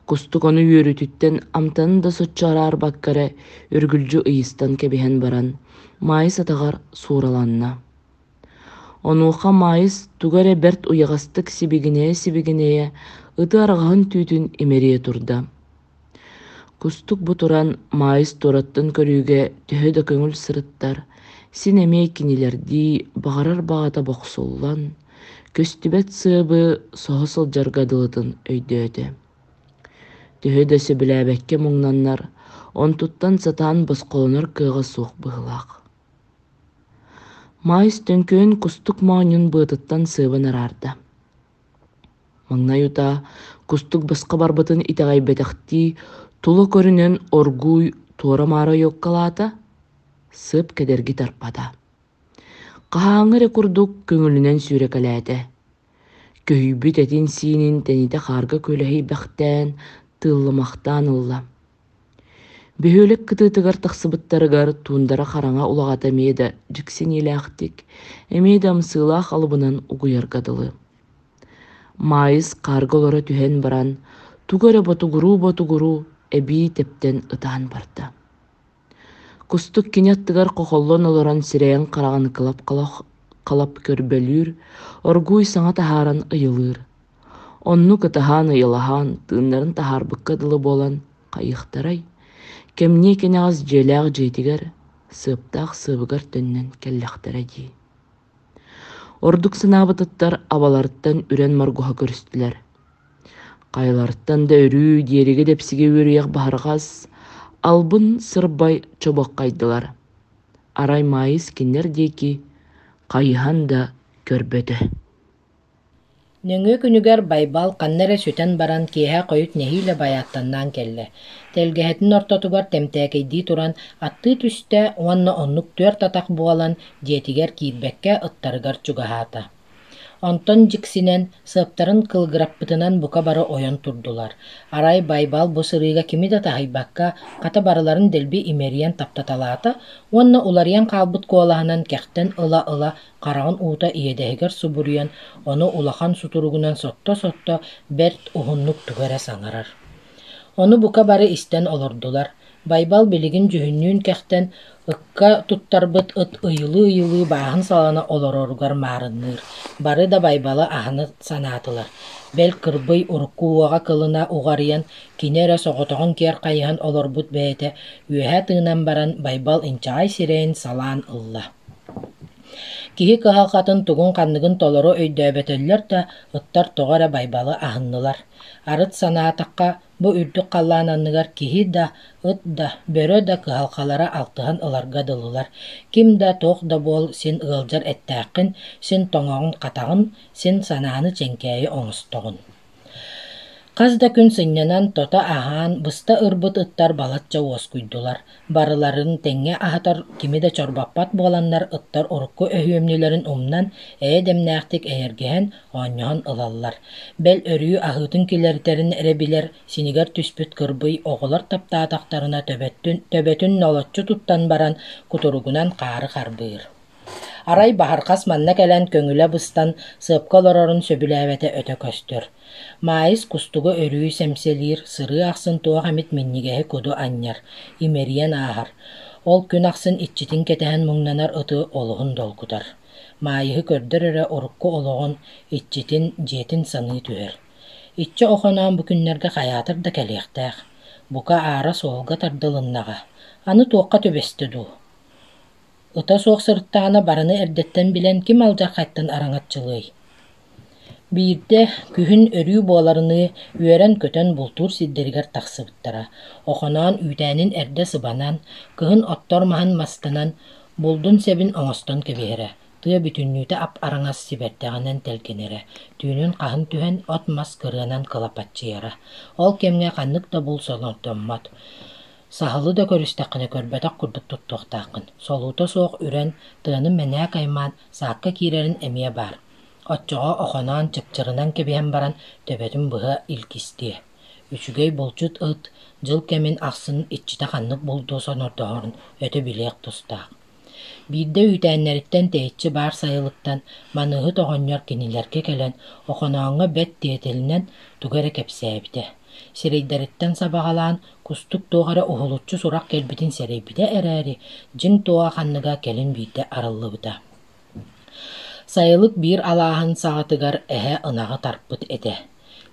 Speaker 7: Кустук ону үөрүүтүттэн амтанын да соччо араарбакка эрэ үргүлдьү ыйыстан кэбиһэн баран, Маайыс атаҕар суураланна. Онуоха Маайыс тугу эрэ бэрт уйаҕастык сибигинэйэ-сибигинэйэ ыты арҕаһын түүтүн имэрийэ турда. Кустук бу туран Маайыс туораттан көрүүгэ төһө да көҥүл сырыттар, син эмиэ кинилэрдии баҕарар баҕата бохсуллан, көстүбэт сыабы соһо сылдьарга дылытын өйдөөтө. Төһө да сөбүлээбэккэ муҥнаннар, онтуттан сатаан босхолонор кыаҕа суох быһыылаах. Маайыс төҥкөйөн кустук моонньун быатыттан сыабын араарда. Маҥнай утаа кустук босхо барбытын итэҕэйбэтэхтии тула көрүнэн оргууй туора-маара ойуоккалаата, сыап кэдэрги тарпата. Хаһааҥҥы эрэ курдук көҥүлүнэн сүүрэкэлээтэ. Көһүйбүт этин-сиинин тэнитэ хаарга күөлэһийбэхтээн, тыыллымахтаан ылла. Бөһүөлэк кытыытыгар тахсыбыттарыгар туундара хараҥа улаҕата эмиэ да дьиксиниилээхтик, эмиэ да ымсыылаах алыбынан угуйарга дылы. Маайыс хаарга олоро түһэн баран, тугу эрэ ботугуруу-ботугуруу эбии тэптэн ытаан барда. Кустук кини аттыгар хохоллон олорон сирэйин-хараҕын кылап-халап көрбөлүүр, оргууй саҥа таһааран ыйылыыр. Оннук ытаһаан-ыйылаһаан, тыыннарын таһаарбыкка дылы буолан хайыахтарай, кэмниэ кэнэҕэс дьиэлээх дьиэтигэр, сыаптаах сыабыгар төннөн кэллэхтэрэ дии. Ордук санаабытыттар абаларыттан үрэн моргуһа көрүстүлэр. Хайаларыттан да өрүү диэригэ дэпсигэ үөрүйэх баһырҕас, албын сырбай чобоххайдылар. Арай Маайыс кинилэр диэки хайыһан да көрбөтө.
Speaker 1: Нөҥүө күнүгэр Байбал ханна эрэ сүтэн баран киэһэ хойут нэһиилэ байааттаннаан кэллэ. Тэлгэһэтин ортотугар тэмтээкэйдии туран аттыы түстэ уонна оннук түөрт атах буолан дьиэтигэр киирбэккэ ыттарыгар чугаһаата.
Speaker 8: Онтон дьиксинэн, сыаптарын кылгыраппытынан бука бары ойон турдулар. Арай Байбал бу сырыыга кими да таһыйбакка, хата барыларын дэлби имэрийэн таптаталаата уонна уларыйан хаалбыт куолаһынан кэхтэн ыла-ыла хараҕын уута иэдэһигэр субуруйан, ону улахан сутуругунан сотто-сотто бэрт уһуннук тугу эрэ саҥарар. Ону бука бары истэн олордулар. Байбал билигин дьүһүннүүн кэхтэн, ыкка туттарбыт ыт ыйылыы-ыйылыы бааһын салана олороругар маарынныыр. Бары да Байбалы аһына санаатылар. Бэл Кырбый урукку уоҕа кылына уҕарыйан, кини эрэ соҕотоҕун киэр хайыһан олорбут бэйэтэ үөһэ тыынан баран Байбал инчэҕэй сирэйин салаан ылла. Киһи кыһалҕатын тугун-ханныгын толору өйдөөбөтөллөр да, ыттар тоҕо эрэ Байбалы аһыннылар. Арыт санаатахха, бу үрдүк халлаан анныгар киһи да, ыт да, бөрө да кыһалҕалара алтыһан ыларга дылылар. Ким да, туох да буол син ыалдьар эттээххин, син тоҥоҕун-хатаҕын, син санааны чэҥкээйи оҥостоҕун. Хас да күн сынньанан, тото аһаан, быста ырбыт ыттар балачча уоскуйдулар. Барыларын тэҥҥэ аһатар кими да чорбоппот буоланнар ыттар урукку өһүөмньүлэрин умнан, эйэ дэмнээхтик эйэргэһэн, оонньоһон ылаллар. Бэл өрүү аһыытын килэритэрин эрэ билэр, синигэр түспүт кырбый оҕолор таптаатахтарына төбөттүн, төбөтүн нолоччу туттан баран, кутуругунан хаары харбыыр. Арай Баһырхас манна кэлэн көҥүлэ быстан, сыапка олорорун сөбүлээбэтэ өтө көстөр. Маайыс кустугу өрүү сэмсэлиир, сырыы ахсын туох эмит минньигэһи куду анньар, имэрийэн ааһар. Ол күн ахсын иччитин кэтэһэн муҥнанар ыты олуһун долгутар. Маайыһы көрдөр эрэ урукку олоҕун, иччитин, дьиэтин саныы түһэр. Иччи Охоноон бу күннэргэ хайаатар да кэлиэхтээх. Бука аара суолга тардылыннаҕа. Аны туохха түбэстэ дуу? Ыта суох сырыттаҕына барыны эрдэттэн билэн ким алдьархайтан араҥаччылыай? Биирдэ күһүн өрүү буоларыныы үөрэн-көтөн бултуур сирдэригэр тахсыбыттара. Охоноон үүтээнин эрдэ сыбанан, кыһын оттор маһын мастанан, булдун сэбин оҥостон кэбиһэрэ. Тыа бүтүннүүтэ ап-араҥас сибэрдэҕинэн тэлгэнэрэ, түүнүн хаһыҥ түһэн от-мас кырыанан кылапаччыйара. Ол кэмҥэ ханнык да булт сонордоммот. Саһылы да көрүстэххинэ көрбөтөх курдук туттуохтааххын, солуута суох үрэн, тыаны мэнээк аймаан, саакка киирэрин эмиэ баар. Оччоҕо Охоноон чыпчырынан кэбиһэн баран төбөтүн быһа илгистиэ. Үчүгэй булчут ыт дьыл кэмин ахсын иччитэ ханнык булду сонордоһорун өтө билиэх тустаах. Биирдэ үүтээннэриттэн тэйиччи баар сайылыктан маныыһыт оҕонньор кинилэргэ кэлэн Охонооҥҥо бэрт тиэтэлинэн тугу эрэ кэпсээбитэ. Сирэйдэриттэн сабаҕалаан Кустук туох эрэ уһулуччу сурах кэлбитин сэрэйбитэ эрээри, дьиҥ туоҕа ханныга кэлин биирдэ арыллыбыта. Сайылык биир алааһын саҕатыгар эһэ ынаҕы тарпыт этэ.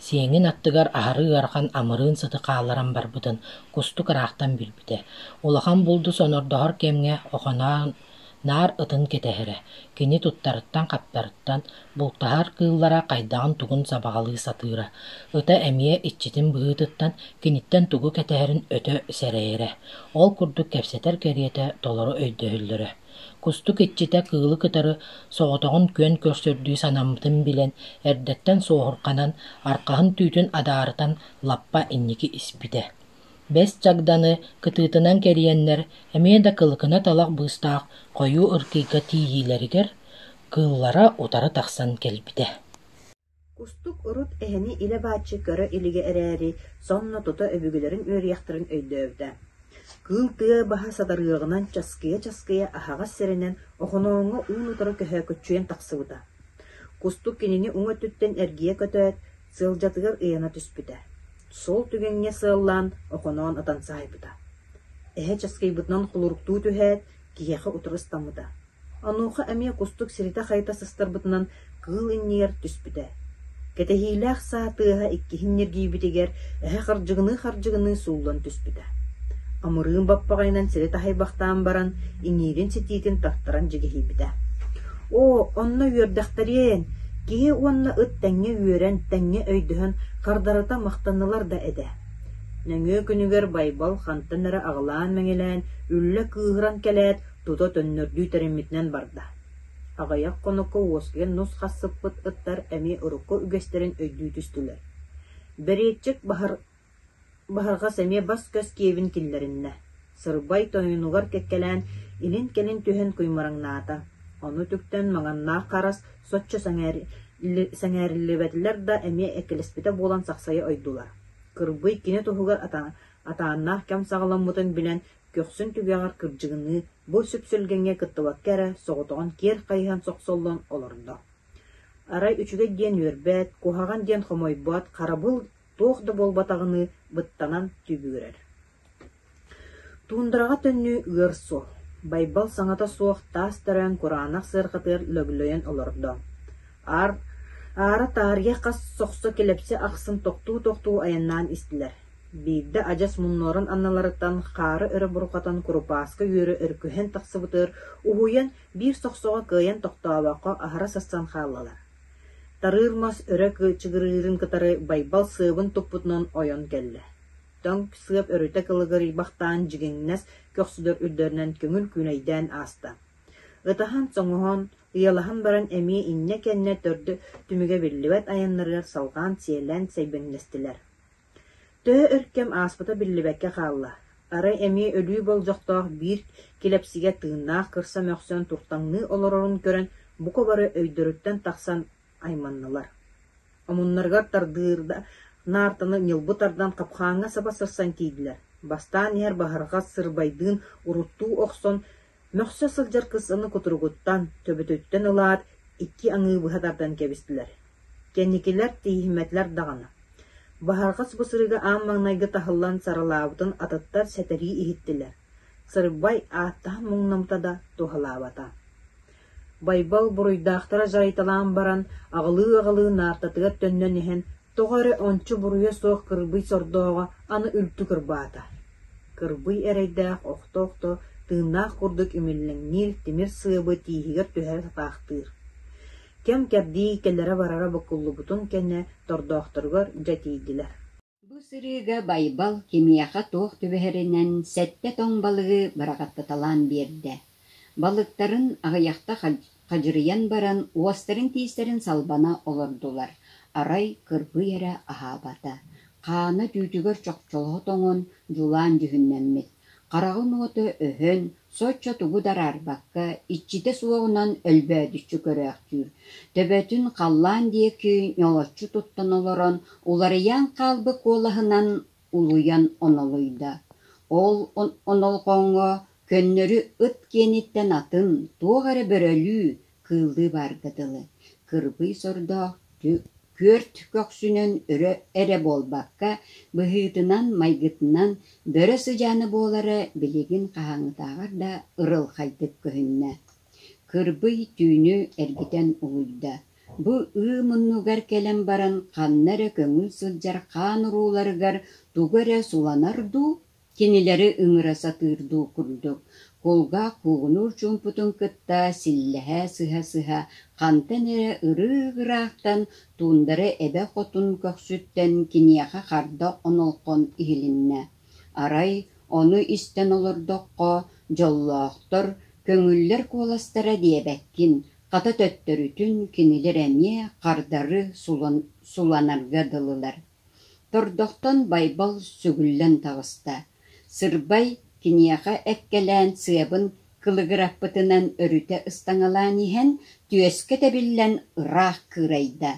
Speaker 8: Сиэҥин аттыгар аһары ыарахан амырыын сыты хаалларан барбытын Кустук ыраахтан билбитэ. Улахан булду сонордоһор кэмҥэ Охоноон наар ытын кэтэһэрэ, кини туттарыттан-хаптарыттан, бултаһар кыыллара хайдаҕын-тугун сабаҕалыы сатыыра, ыта эмиэ иччитин быһыытыттан киниттэн тугу кэтэһэрин өтө сэрэйэрэ, ол курдук кэпсэтэр кэриэтэ толору өйдөһөллөрө. Кустук иччитэ кыылы кытары соҕотоҕун күөн көрсөрдүү санаммытын билэн, эрдэттэн суоһурҕанан, арҕаһын түүтүн адаарытан лаппа инники испитэ. Бэс чагданы кытыытынан кэрийэннэр эмиэ да кылыкына талах быыстаах хойуу ыркыйга тиийиилэригэр кыыллара утары тахсан кэлбитэ.
Speaker 9: Кустук урут эһэни илэ-бааччы көрө илигэ эрээри, сонно тута өбүгэлэрин үөрүйэхтэрин өйдөөбүтэ. Кыыл тыа баһа сатарыаҕынан часкыйа-часкыйа аһаҕас сиринэн Охонооҥҥо уун-утары көһөөкөччүйэн тахсыбыта. Кустук кинини уҥа өттүттэн эргийэ көтөөт, сыалдьатыгар ыйана түспүтэ. Сол түгэҥҥэ сыаллаан Охоноон ытан саайбыта. Эһэ часкыйбытынан холоруктуу түһээт, киһиэхэ утары ыстаммыта. Онуоха эмиэ кустук сиритэ-хайыта сыстарбытынан кыыл иннигэр түспүтэ. Кэтэһиилээх саа тыаһа иккиһин ньиргийбитигэр эһэ хардьыгыныы-хардьыгыныы сууллан түспүтэ. Амырыын баппаҕайынан сири таһыйбахтаан баран, иҥиирин ситиитин тартаран дьигиһийбитэ. Оо, онно үөрдэхтэриэн! Киһи уонна ыт тэҥҥэ үөрэн, тэҥҥэ өйдөһөн хардарыта махтаннылар да этэ. Нөҥүө күнүгэр Байбал хантан эрэ аҕылаан-мэҥилээн, үллэ кыыһыран кэлээт, тута төннөрдүү тэриммитинэн барда. Аҕыйах хонукка уоскуйан нус-хас сыппыт ыттар эмиэ урукку үгэстэрин өйдүү түстүлэр. Бэриэтчик баһыр Баһырҕас эмиэ бас-көс киэбин киллэриннэ, сырбай тойонугар кэккэлээн илин-кэлин түһэн куймараҥнаата, ону үтүктэн Маҥаннаах Харас соччо сэҥээрбэт Сэҥээриллибэтилэр да эмиэ эккэлэспитэ буолан сахсайа ойдулар. Кырбый кини туһугар атааннаах кэм саҕаламмытын билэн, көхсүн түгэҕэр кырдьыгыныы бу сүпсүлгэҥҥэ кыттыбакка эрэ соҕотоҕун киэр хайыһан сохсоллон олордо. Арай үчүгэй диэн үөрбэт, куһаҕан диэн хомойбот, харабыл туох да буолбатаҕыныы быттанан түбүгүрэр. Туундараҕа төннүү ыар суол. Байбал саҥата суох таас төрөөн кураанах сыарҕатыгар лөглөйөн олордо. Аар, аара таарыйа хас сохсо килэпсэ ахсын тохтуу-тохтуу айаннаан истилэр. Биирдэ адьас муннуорун анналарыттан хаары өрө бурҕатан курупааска үөрэ өрүкүһэн тахсыбытыгар уһуйан биир сохсоҕо кыайан тохтообокко аһара сырсан хааллылар. Тарыыр мас өрө кыычыгырыырын кытары Байбал сыабын туппутунан ойон кэллэ. Тоҥ сыап өрүтэ кылыгырыйбахтаан дьигиҥнэс көхсүлэр үрдэринэн көҥүл күүнэйдээн ааста. Ытаһан-соҥоһон, ыйалаһан баран эмиэ иннэ-кэннэ төрдө түмүгэ биллибэт айаннарыгар салҕаан сиэлэн сэйбэҥнэстилэр. Төһө өр кэм ааспыта биллибэккэ хаалла. Арай эмиэ өлүү болдьохтоох биир килэпсигэ тыыннаах кырса мөхсөн туртаҥныы олорорун көрөн бука бары өйдөрүттэн тахсан айманнылар. Омуннарыгар тардыырда наартаны ньылбы тардан хапхааҥҥа саба сырсан тиийдилэр. Бастаан иһэр Баһырҕас сырбайдыын уруттуу охсон, мөхсө сылдьар кырсаны кутуругуттан, төбөтүттэн ылаат, икки аҥыы быһа тардан кэбистилэр. Кэнникилэр тииһиммэтилэр даҕаны. Баһырҕас бу сырыыга аан маҥнайгы таһыллан саралаабытын атыттар сэтэрии иһиттилэр. Сырбай ааттаһан муҥнаммыта да туһалаабата. Байбал буруйдаахтара дьарыйталаан баран, аҕылыы-аҕылыы наартатыгар төннөн иһэн, тоҕо эрэ ончу буруйа суох кырбый сордооҕо аны үлтү кырбаата. Кырбый эрэйдээх охто-охто тыыннаах курдук имиллэҥниир тимир сыабы тииһигэр түһэрэ сатаахтыыр. Кэм-кэрдии кэлэрэ-барара буккуллубутун кэннэ тордоохторугар дьэ тиийдилэр.
Speaker 10: Бу сырыыга Байбал кимиэхэ туох түбэһэринэн сэттэ тоҥ балыгы быраҕаттаталаан биэрдэ. Балыктарын аҕыйахта хадьырыйан баран уостарын-тиистэрин салбана олордулар, арай кырбый эрэ аһаабата, хаана түүтүгэр чохчолоһо тоҥон дьулаан дьүһүннэммит. Хараҕын уота өһөн, соччо тугу да араарбакка, иччитэ суоҕунан өлбөөдүччү көрөөхтүүр, төбөтүн халлаан диэки ньолоччу туттан олорон, уларыйан хаалбыт куолаһынан улуйан онолуйда. Ол онолҕоҥҥо көннөрү ыт киэниттэн атын, туох эрэ бөрөлүү, кыыллыы баарга дылы, кырбый сордоох күөрт көхсүнэн өрө эрэ буолбакка, быһыытынан-майгытынан бөрө сыдьаана буолара билигин хаһааҥҥытааҕар да ырылхайдык көһүннэ. Кырбый түүнү эргитэн улуйда. Бу ыы муннугар кэлэн баран ханна эрэ көҥүл сылдьар хаан урууларыгар тугу эрэ суланар дуу, Кинилэри ыҥыра сатыыр дуу курдук, кулгаах куугунуур чуумпутун кытта силлэһэ сыһа-сыһа хантан эрэ ырыы-ыраахтан туундара эбэ хотун көхсүттэн киниэхэ харда онолхон иһилиннэ. Арай ону истэн олордоххо, дьоллоохтор, көҥүллэр куоластара диэбэккин, хата төттөрүтүн кинилэр эмиэ хардары суланарга дылылар. Тордохтон Байбал сүгүллэн таҕыста, Сырбай киниэхэ эккэлээн сыабын кылыгыраппытынан өрүтэ ыстаҥалаан иһэн, түөскэ тэбиллэн ыраах кыырайда.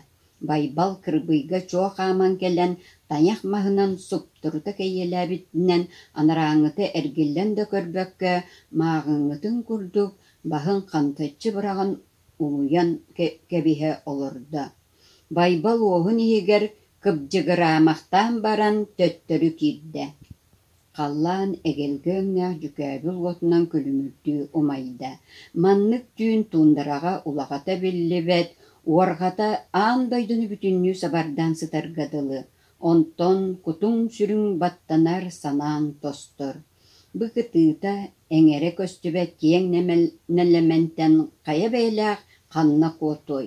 Speaker 10: Байбал кырбыйга чуо хааман кэлэн, тайах маһынан суптурута кэйиэлээбитинэн анарааҥҥыта эргиллэн да көрбөккө, мааҕыҥҥытын курдук баһын хантаччы быраҕан улуйан кэбиһэ олордо. Байбал уоһун иһигэр кыбдьыгыраамахтаан баран төттөрү киирдэ. Халлаан эгэлгэ өҥнөөх дьүкээбил уотунан күлүмүрдүү умайда. Маннык түүн туундараҕа улаҕата биллибэт, уорҕата аан дойдуну бүтүннүү сабардаан сытарга дылы. Онтон кутуҥ-сүрүҥ баттанар, санааҥ тостор. Бу кытыыта, эҥэрэ көстүбэт киэҥ нэлэмэнтэн хайа бэйэлээх ханна куотуой?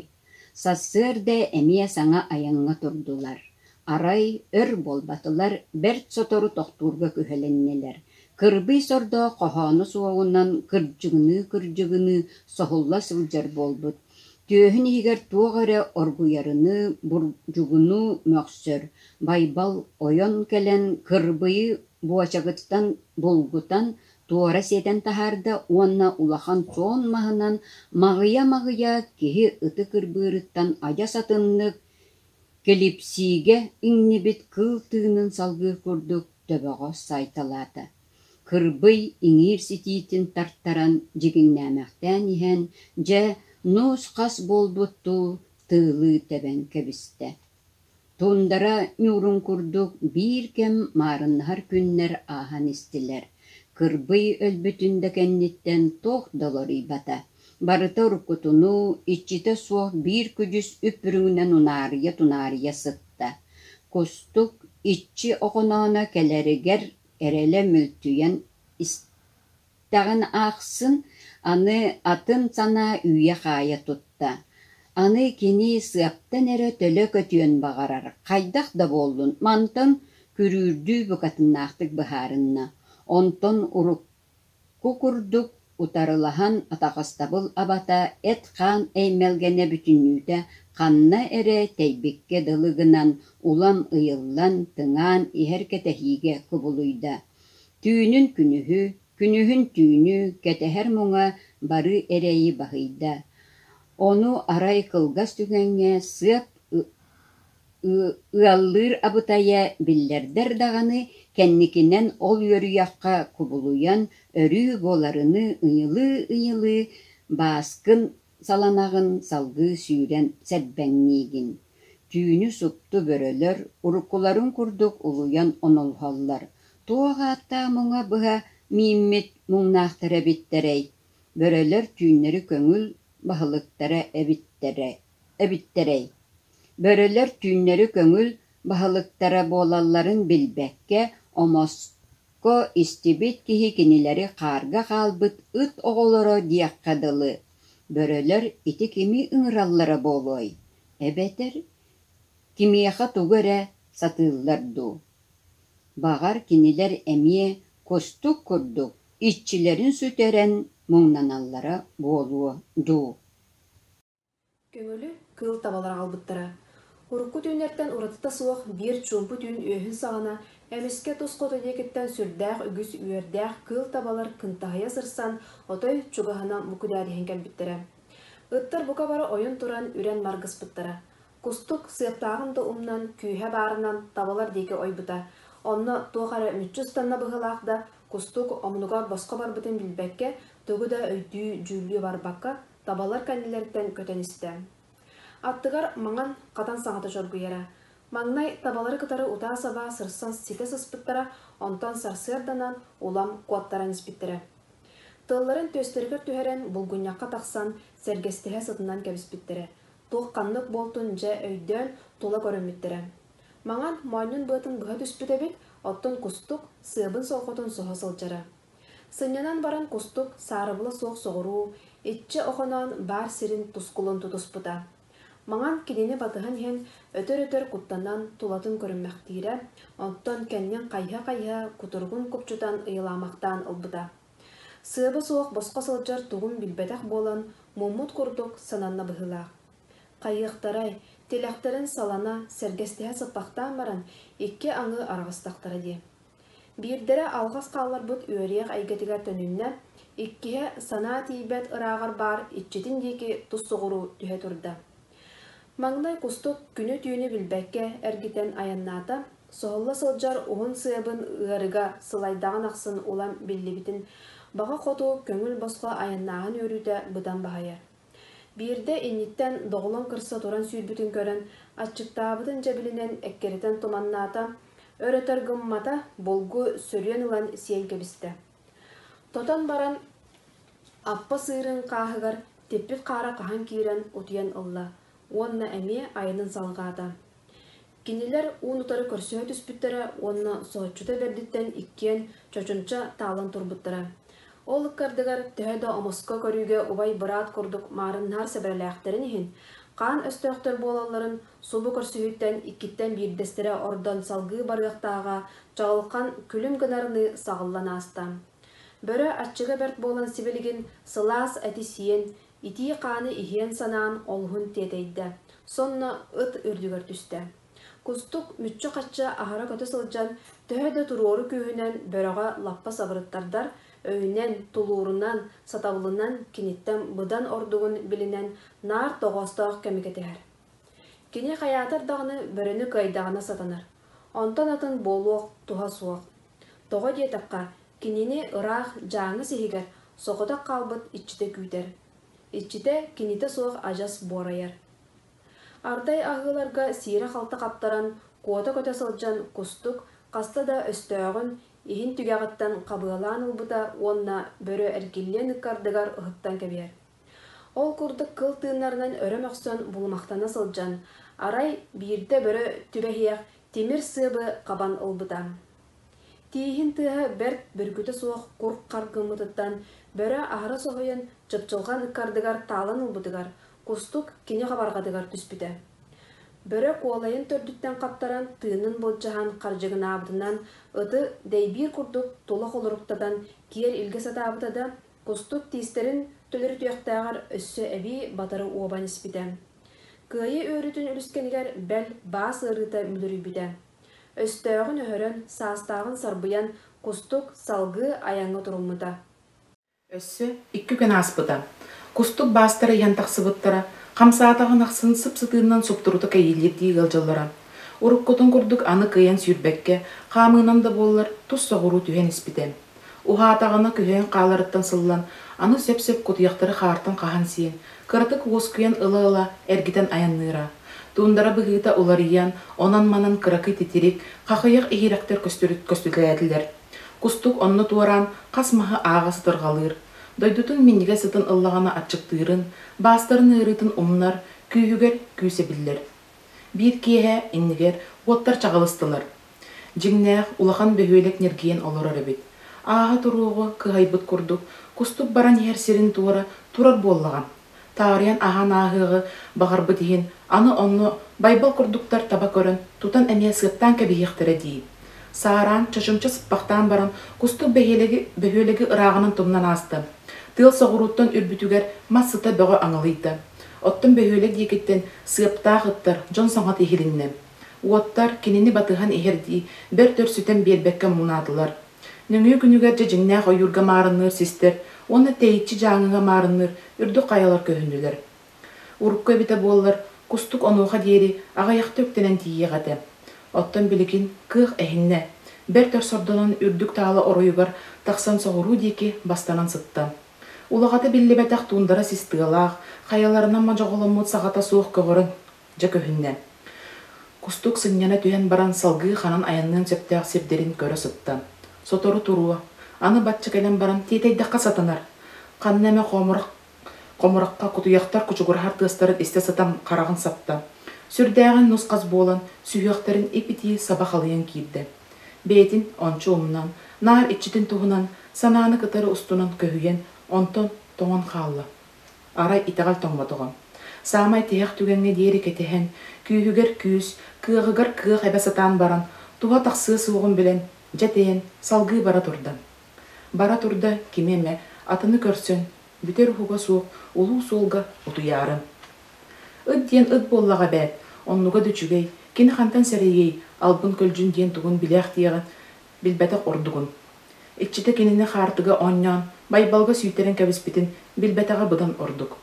Speaker 10: Сарсыарда эмиэ саҥа айаҥҥа турдулар. Арай өр буолбатылар, бэрт сотору тохтуурга күһэлиннилэр. Кырбый сордоох хоһооно суоҕунан кырдьыгыныы-кырдьыгыныы соһулла сылдьар буолбут. Түөһүн иһигэр туох эрэ оргуйарыныы, бурдьугунуу мөхсөр. Байбал ойон кэлэн кырбыйы буочагыттан булгутан Туора сиэтэн таһаарда уонна улахан суон маһынан маҕыйа-маҕыйа киһи ыты кырбыырыттан адьас атыннык, килипсиигэ иҥнибит кыыл тыынын салгыыр курдук төбөҕө саайталаата. Кырбый иҥиир ситиитин тартаран дьигиҥнээмэхтээн иһэн, дьэ, нус-хас буолбуттуу тыылыы тэбэн кэбистэ. Туундара ньуурун курдук биир кэм маарыннаһар күннэр ааһан истилэр. Кырбый өлбүтүн да кэнниттэн туох да уларыйбата. Барыта уруккутунуу, иччитэ суох биир күдьүс үп-үрүҥүнэн унаарыйа-тунаарыйа сытта. Кустук иччи оҕонооно кэлэригэр эрэлэ мүлтүйэн истэҕин аахсын, аны атын санаа үүйэ-хаайа тутта. Аны кини сыаптан эрэ төлө көтүөн баҕарар, хайдах да буоллун, мантан күрүүрдүү букатыннаахтык быһаарынна. Онтон урукку курдук утарылаһан атаҕастабыл абата эт-хаан эймэлгэнэ бүтүннүүтэ ханна эрэ тэйбиккэ дылы гынан улам ыйыллан, тыҥаан иһэр кэтэһиигэ кубулуйда. Түүнүн күнүһү, күнүһүн түүнү кэтэһэр муҥа бары эрэйи баһыйда. Ону арай кылгас түгэҥҥэ сыап ыаллыыр абытайа биллэрдэр даҕаны, кэнникинэн ол үөрүйэххэ кубулуйан, өрүү буоларыныы ыйылыы-ыйылыы бааскын саланаҕын, салгыы сүүрэн сэрбэҥниигин. Түүнү супту бөрөлөр уруккуларын курдук улуйан онолуһаллар, туох ааттаах муҥа быһа мииммит муҥнаахтара эбиттэрэй, бөрөлөр түүннэри көҥүл баһылыктара эбиттэрэ эбиттэрэй? Бөрөлөр түүннэри көҥүл баһылыктара буолалларын билбэккэ, омоско истибит киһи кинилэри хаарга хаалбыт ыт оҕолоро диэххэ дылы. Бөрөлөр ити кими ыҥыраллара буолуой? Эбэтэр кимиэхэ тугу эрэ сатыыллар дуу? Баҕар, кинилэр эмиэ кустук курдук иччилэрин сүтэрэн муҥнаналлара буолуо дуу?
Speaker 11: Көҥүлү кыыл табалар аҕалбыттара. Урукку түүннэртэн уратыта суох биир чуумпу түүн үөһүн саҕана эмискэ тус хоту диэкиттэн сүрдээх үгүс үөрдээх кыыл табалар кынтаһыйа сырсан, отой чугаһынан мукудээриһэн кэлбиттэрэ. Ыттар бука бары ойон туран үрэн маргыспыттара. Кустук сыаптааҕын да умнан, күүһэ баарынан табалар диэки ойбута. Онно туох эрэ мүччү ыстанна быһыылаах да, Кустук омунугар босхо барбытын билбэккэ, тугу да өйдүү, дьүүллүү барбакка, табалар кэннилэриттэн көтөн истэ. Аттыгар маҥан хатан саҥата чоргуйара. Маҥнай табалары кытары утаа-сабаа сырсан ситэ сыспыттара, онтон сарсыарданан улам куоттаран испиттэрэ. Тылларын түөстэригэр түһэрэн, булгунньахха тахсан, сэргэстэһэ сытынан кэбиспиттэрэ. Туох ханнык буолтун дьэ өйдөөн, тула көрүммүттэрэ. Маҥан моонньун быатын быһа түспүт эбит, оттон кустук сыабын солкотун соһо сылдьара. Сынньанан баран кустук саарыбыла суох соҕуруу, иччи охоноон баар сирин тускулун тутуспута. Маҥан кинини батыһан иһэн өтөр-өтөр куттанан тулатын көрүммэхтиирэ, оттон кэннин хайыһа-хайыһа кутуругун купчутан ыйылаамахтаан ылбыта. Сыаба суох босхо сылдьар тугун билбэтэх буолан, муммут курдук сананна быһыылаах. Хайыахтарай, тилэхтэрин салана, сэргэстэһэ сыппахтаан баран, икки аҥыы араҕыстахтара дии. Биирдэрэ алҕас хаалларбыт үөрүйэх эйгэтигэр төнүннэ, иккиһэ санаа тиийбэт ырааҕар баар иччитин диэки тус соҕуруу түһэ турда. Маҥнай кустук күнү-түүнү билбэккэ эргитэн айаннаата, соһулла сылдьар уһун сыабын ыарыга сылайдаҕын ахсын улам биллибитин баҕа хоту көҥүл-босхо айаннааһын үөрүүтэ быдан баһыйар. Биирдэ инниттэн доҕолоҥ кырса туран сүүрбүтүн көрөн, аччыктаабытын дьэбилинэн эккирэтэн туманнаата, өр-өтөр гыммата, булгу сөрүөн ылан сиэн кэбистэ. Тотон баран аппа сыырын хааһыгар типпит хаара хаһан киирэн утуйан ылла уонна эмиэ айанын салҕаата. Кинилэр уун-утары көрсүһэ түспүттэрэ уонна соһуччута бэрдиттэн иккиэн чочумча таалан турбуттара. Ол ыккардыгар төһө да омоско көрүүгэ убай-быраат курдук маарыннаһар сэбэрэлээхтэрин иһин, хаан өстөөхтөр буолалларын субу көрсүһүүттэн иккиттэн биирдэстэрэ ордон салгыы барыахтааҕа чаҕылхан күлүм гынарыныы саҕыллан ааста. Бөрө аччыга бэрт буолан сибилигин сылаас эти сиэн, Итии хааны иһиэн санаан олуһун тиэтэйдэ, сонно ыт үрдүгэр түстэ. Кустук мүччү-хаччы аһара көтө сылдьан, төһө да туруору күүһүнэн бөрөҕө лаппа сабырыттардар, Өйүнэн, тулуурунан, сатабылынан киниттэн быдан ордугун билинэн наар тоҕоостоох кэми кэтэһэр. Кини хайаатар даҕаны бөрөнү кыайдаҕына сатанар. Онтон атын буолуох туһа суох. Тоҕо диэтэххэ, кинини ыраах Дьааҥы сиһигэр соҕотох хаалбыт иччитэ күүтэр. Иччитэ кинитэ суох адьас буорайар. Ардай аһыыларга сиирэ-халты хаптаран, куота көтө сылдьан Кустук хаста да өстөөҕүн иһин түгэҕиттэн хабыалаан ылбыта уонна бөрө эргиллиэн ыккардыгар ыһыктан кэбиһэр. Ол курдук кыл тыыннарынан өрө мөхсөн булумахтана сылдьан, арай биирдэ бөрө түбэһиэх тимир сыабы хабан ылбыта. Тииһин тыаһа бэрт бөрүкүтэ суох кур-хар гыммытыттан бөрө аһара соһуйан чыпчылҕан ыккардыгар таалан ылбытыгар, Кустук кини хабарҕатыгар түспүтэ. Бөрө куолайын төрдүттэн хаптаран, тыынын былдьаһан хардьыгынаабытынан ыты дэйбиир курдук тула холоруктатан киэр илгэ сатаабыта да, Кустук тиистэрин төлөрүтүөхтээҕэр өссө эбии батары уобан испитэ. Кыайыы үөрүүтүн үлүскэнигэр бэл баас ыарыыта мүлүрүйбүтэ. Өстөөҕүн өһөрөн, саастааҕын сарбыйан Кустук салгыы айаҥҥа туруммута.
Speaker 4: Өссө икки күн ааспыта. Кустук баастара иһэн тахсыбыттара, хамсаатаҕын ахсын сып-сытыыннан суптурута кэйиилиирдии ыалдьаллара. Уруккутун курдук аны кыайан сүүрбэккэ, хаамыынан да буоллар, тус соҕуруу түһэн испитэ. Уһаатаҕына күһэйэн хааларыттан сыллан, аны сөп-сөп кутуйахтары хаартан хаһан сиэн, кыратык уоскуйан ыла-ыла эргитэн айанныыра. Туундара быһыыта уларыйан, онон-манан кыракый титирик, хахыйах иһирэхтэр көстүтэлээтилэр. Кустук онно туораан хас маһы ааҕа сытырҕалыыр, дойдутун минньигэс сытын ыллаҕына аччыктыырын, баастарын ыарыытын умнар, күүһүгэр күүс эбиллэр. Биир киэһэ иннигэр уоттар чаҕылыстылар. Дьиҥнээх, улахан бөһүөлэк ньиргийэн олорор эбит. Ааһа туруоҕу кыһайбыт курдук, кустук баран иһэр сирин туора турар буоллаҕа. Таарыйан аһаан ааһыаҕы баҕарбыт иһин, аны онно Байбал курдуктар таба көрөн, тутан эмиэ сыаптаан кэбиһиэхтэрэ дии. Саараан, чочумча сыппахтаан баран, кустук бөһүөлэги, бөһүөлэги ырааҕынан тумнан ааста. Тыал соҕурууттан үрбүтүгэр мас сыта бөҕө аҥылыйда. Оттон бөһүөлэк диэкиттэн сыаптаах ыттар, дьон саҥата иһилиннэ. Уоттар, кинини батыһан иһэрдии, бэрт өр сүтэн биэрбэккэ муҥнаатылар. Нөҥүө күнүгэр дьэ дьиҥнээх ойуурга маарынныыр систэр уонна тэйиччи дьааҥыга маарынныыр үрдүк хайалар көһүннүлэр. Урукку эбитэ буоллар, кустук онуоха диэри аҕыйахта үктэнэн тиийиэх этэ. Оттон билигин кыах эһиннэ, бэрт өр сордонон үрдүк таала оройугар тахсан соҕуруу диэки бастанан сытта. Улаҕата биллибэтэх туундара сис тыалаах, хайаларынан модьоҕоломмут саҕата суох көҕөрөн дьэ көһүннэ. Кустук сынньана түһэн баран салгыы ханан айанныан сөптөөх сирдэрин көрө сытта. Сотору туруо, аны бачча кэлэн баран тиэтэйдэххэ сатанар. Ханна эмэ хомурах хомурахха кутуйахтар кучугураһар тыастарын истэ сытан хараҕын сапта. Сүрдээҕин нус-хас буолан, сүһүөхтэрин ип-итии саба халыйан киирдэ. Бэйэтин ончу умнан, наар иччитин туһунан санааны кытары устунан көһүйэн, онтон тоҥон хаалла. Арай итэҕэл тоҥмотоҕо. Саамай тиһэх түгэҥҥэ диэри кэтэһэн, күүһүгэр күүс, кыаҕыгар кыах эбэ сатаан баран, туһа тахсыа суоҕун билэн, дьэ тэйэн, салгыы бара турда. Бара турда кими эмэ атыны көрсөн, бүтэр уһуга суох улуу суолга утуйаары. Ыт диэн ыт буоллаҕа эбээт, оннуга да үчүгэй, кини хантан сэрэйиэй, албын-көлдьүн диэн тугун билээхтиэҕин билбэтэх ордугун. Иччитэ кинини хаартыга оонньоон, Байбалга сүүйтэрэн кэбиспитин билбэтэҕэ быдан ордук.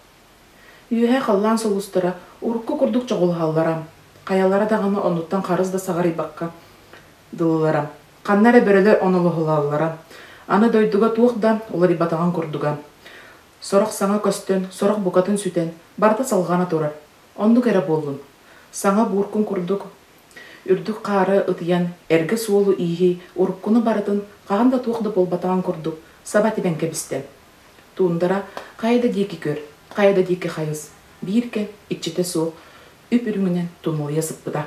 Speaker 4: Үөһэ халлаан сулустара урукку курдук чоҕулуһаллара, хайалара даҕаны оннуттан харыс да саҕарыйбакка дылылара. Ханна эрэ бөрөлөр онолоһулаллара. Аны дойдуга туох да уларыйбатаҕын курдуга. Сорох саҥа көстөн, сорох букатын сүтэн, барыта салҕана турар. Оннук эрэ буоллун. Саҥа бууркун курдук Үрдүк хаары ытыйан, эргэ суолу-ииһи, уруккуну барытын хаһан да туох да буолбатаҕын курдук саба тибэн кэбистэ. Туундара хайа да диэки көр, хайа да диэки хайыс, биир кэм иччитэ суох үп-үрүҥүнэн тумулуйа сыппыта.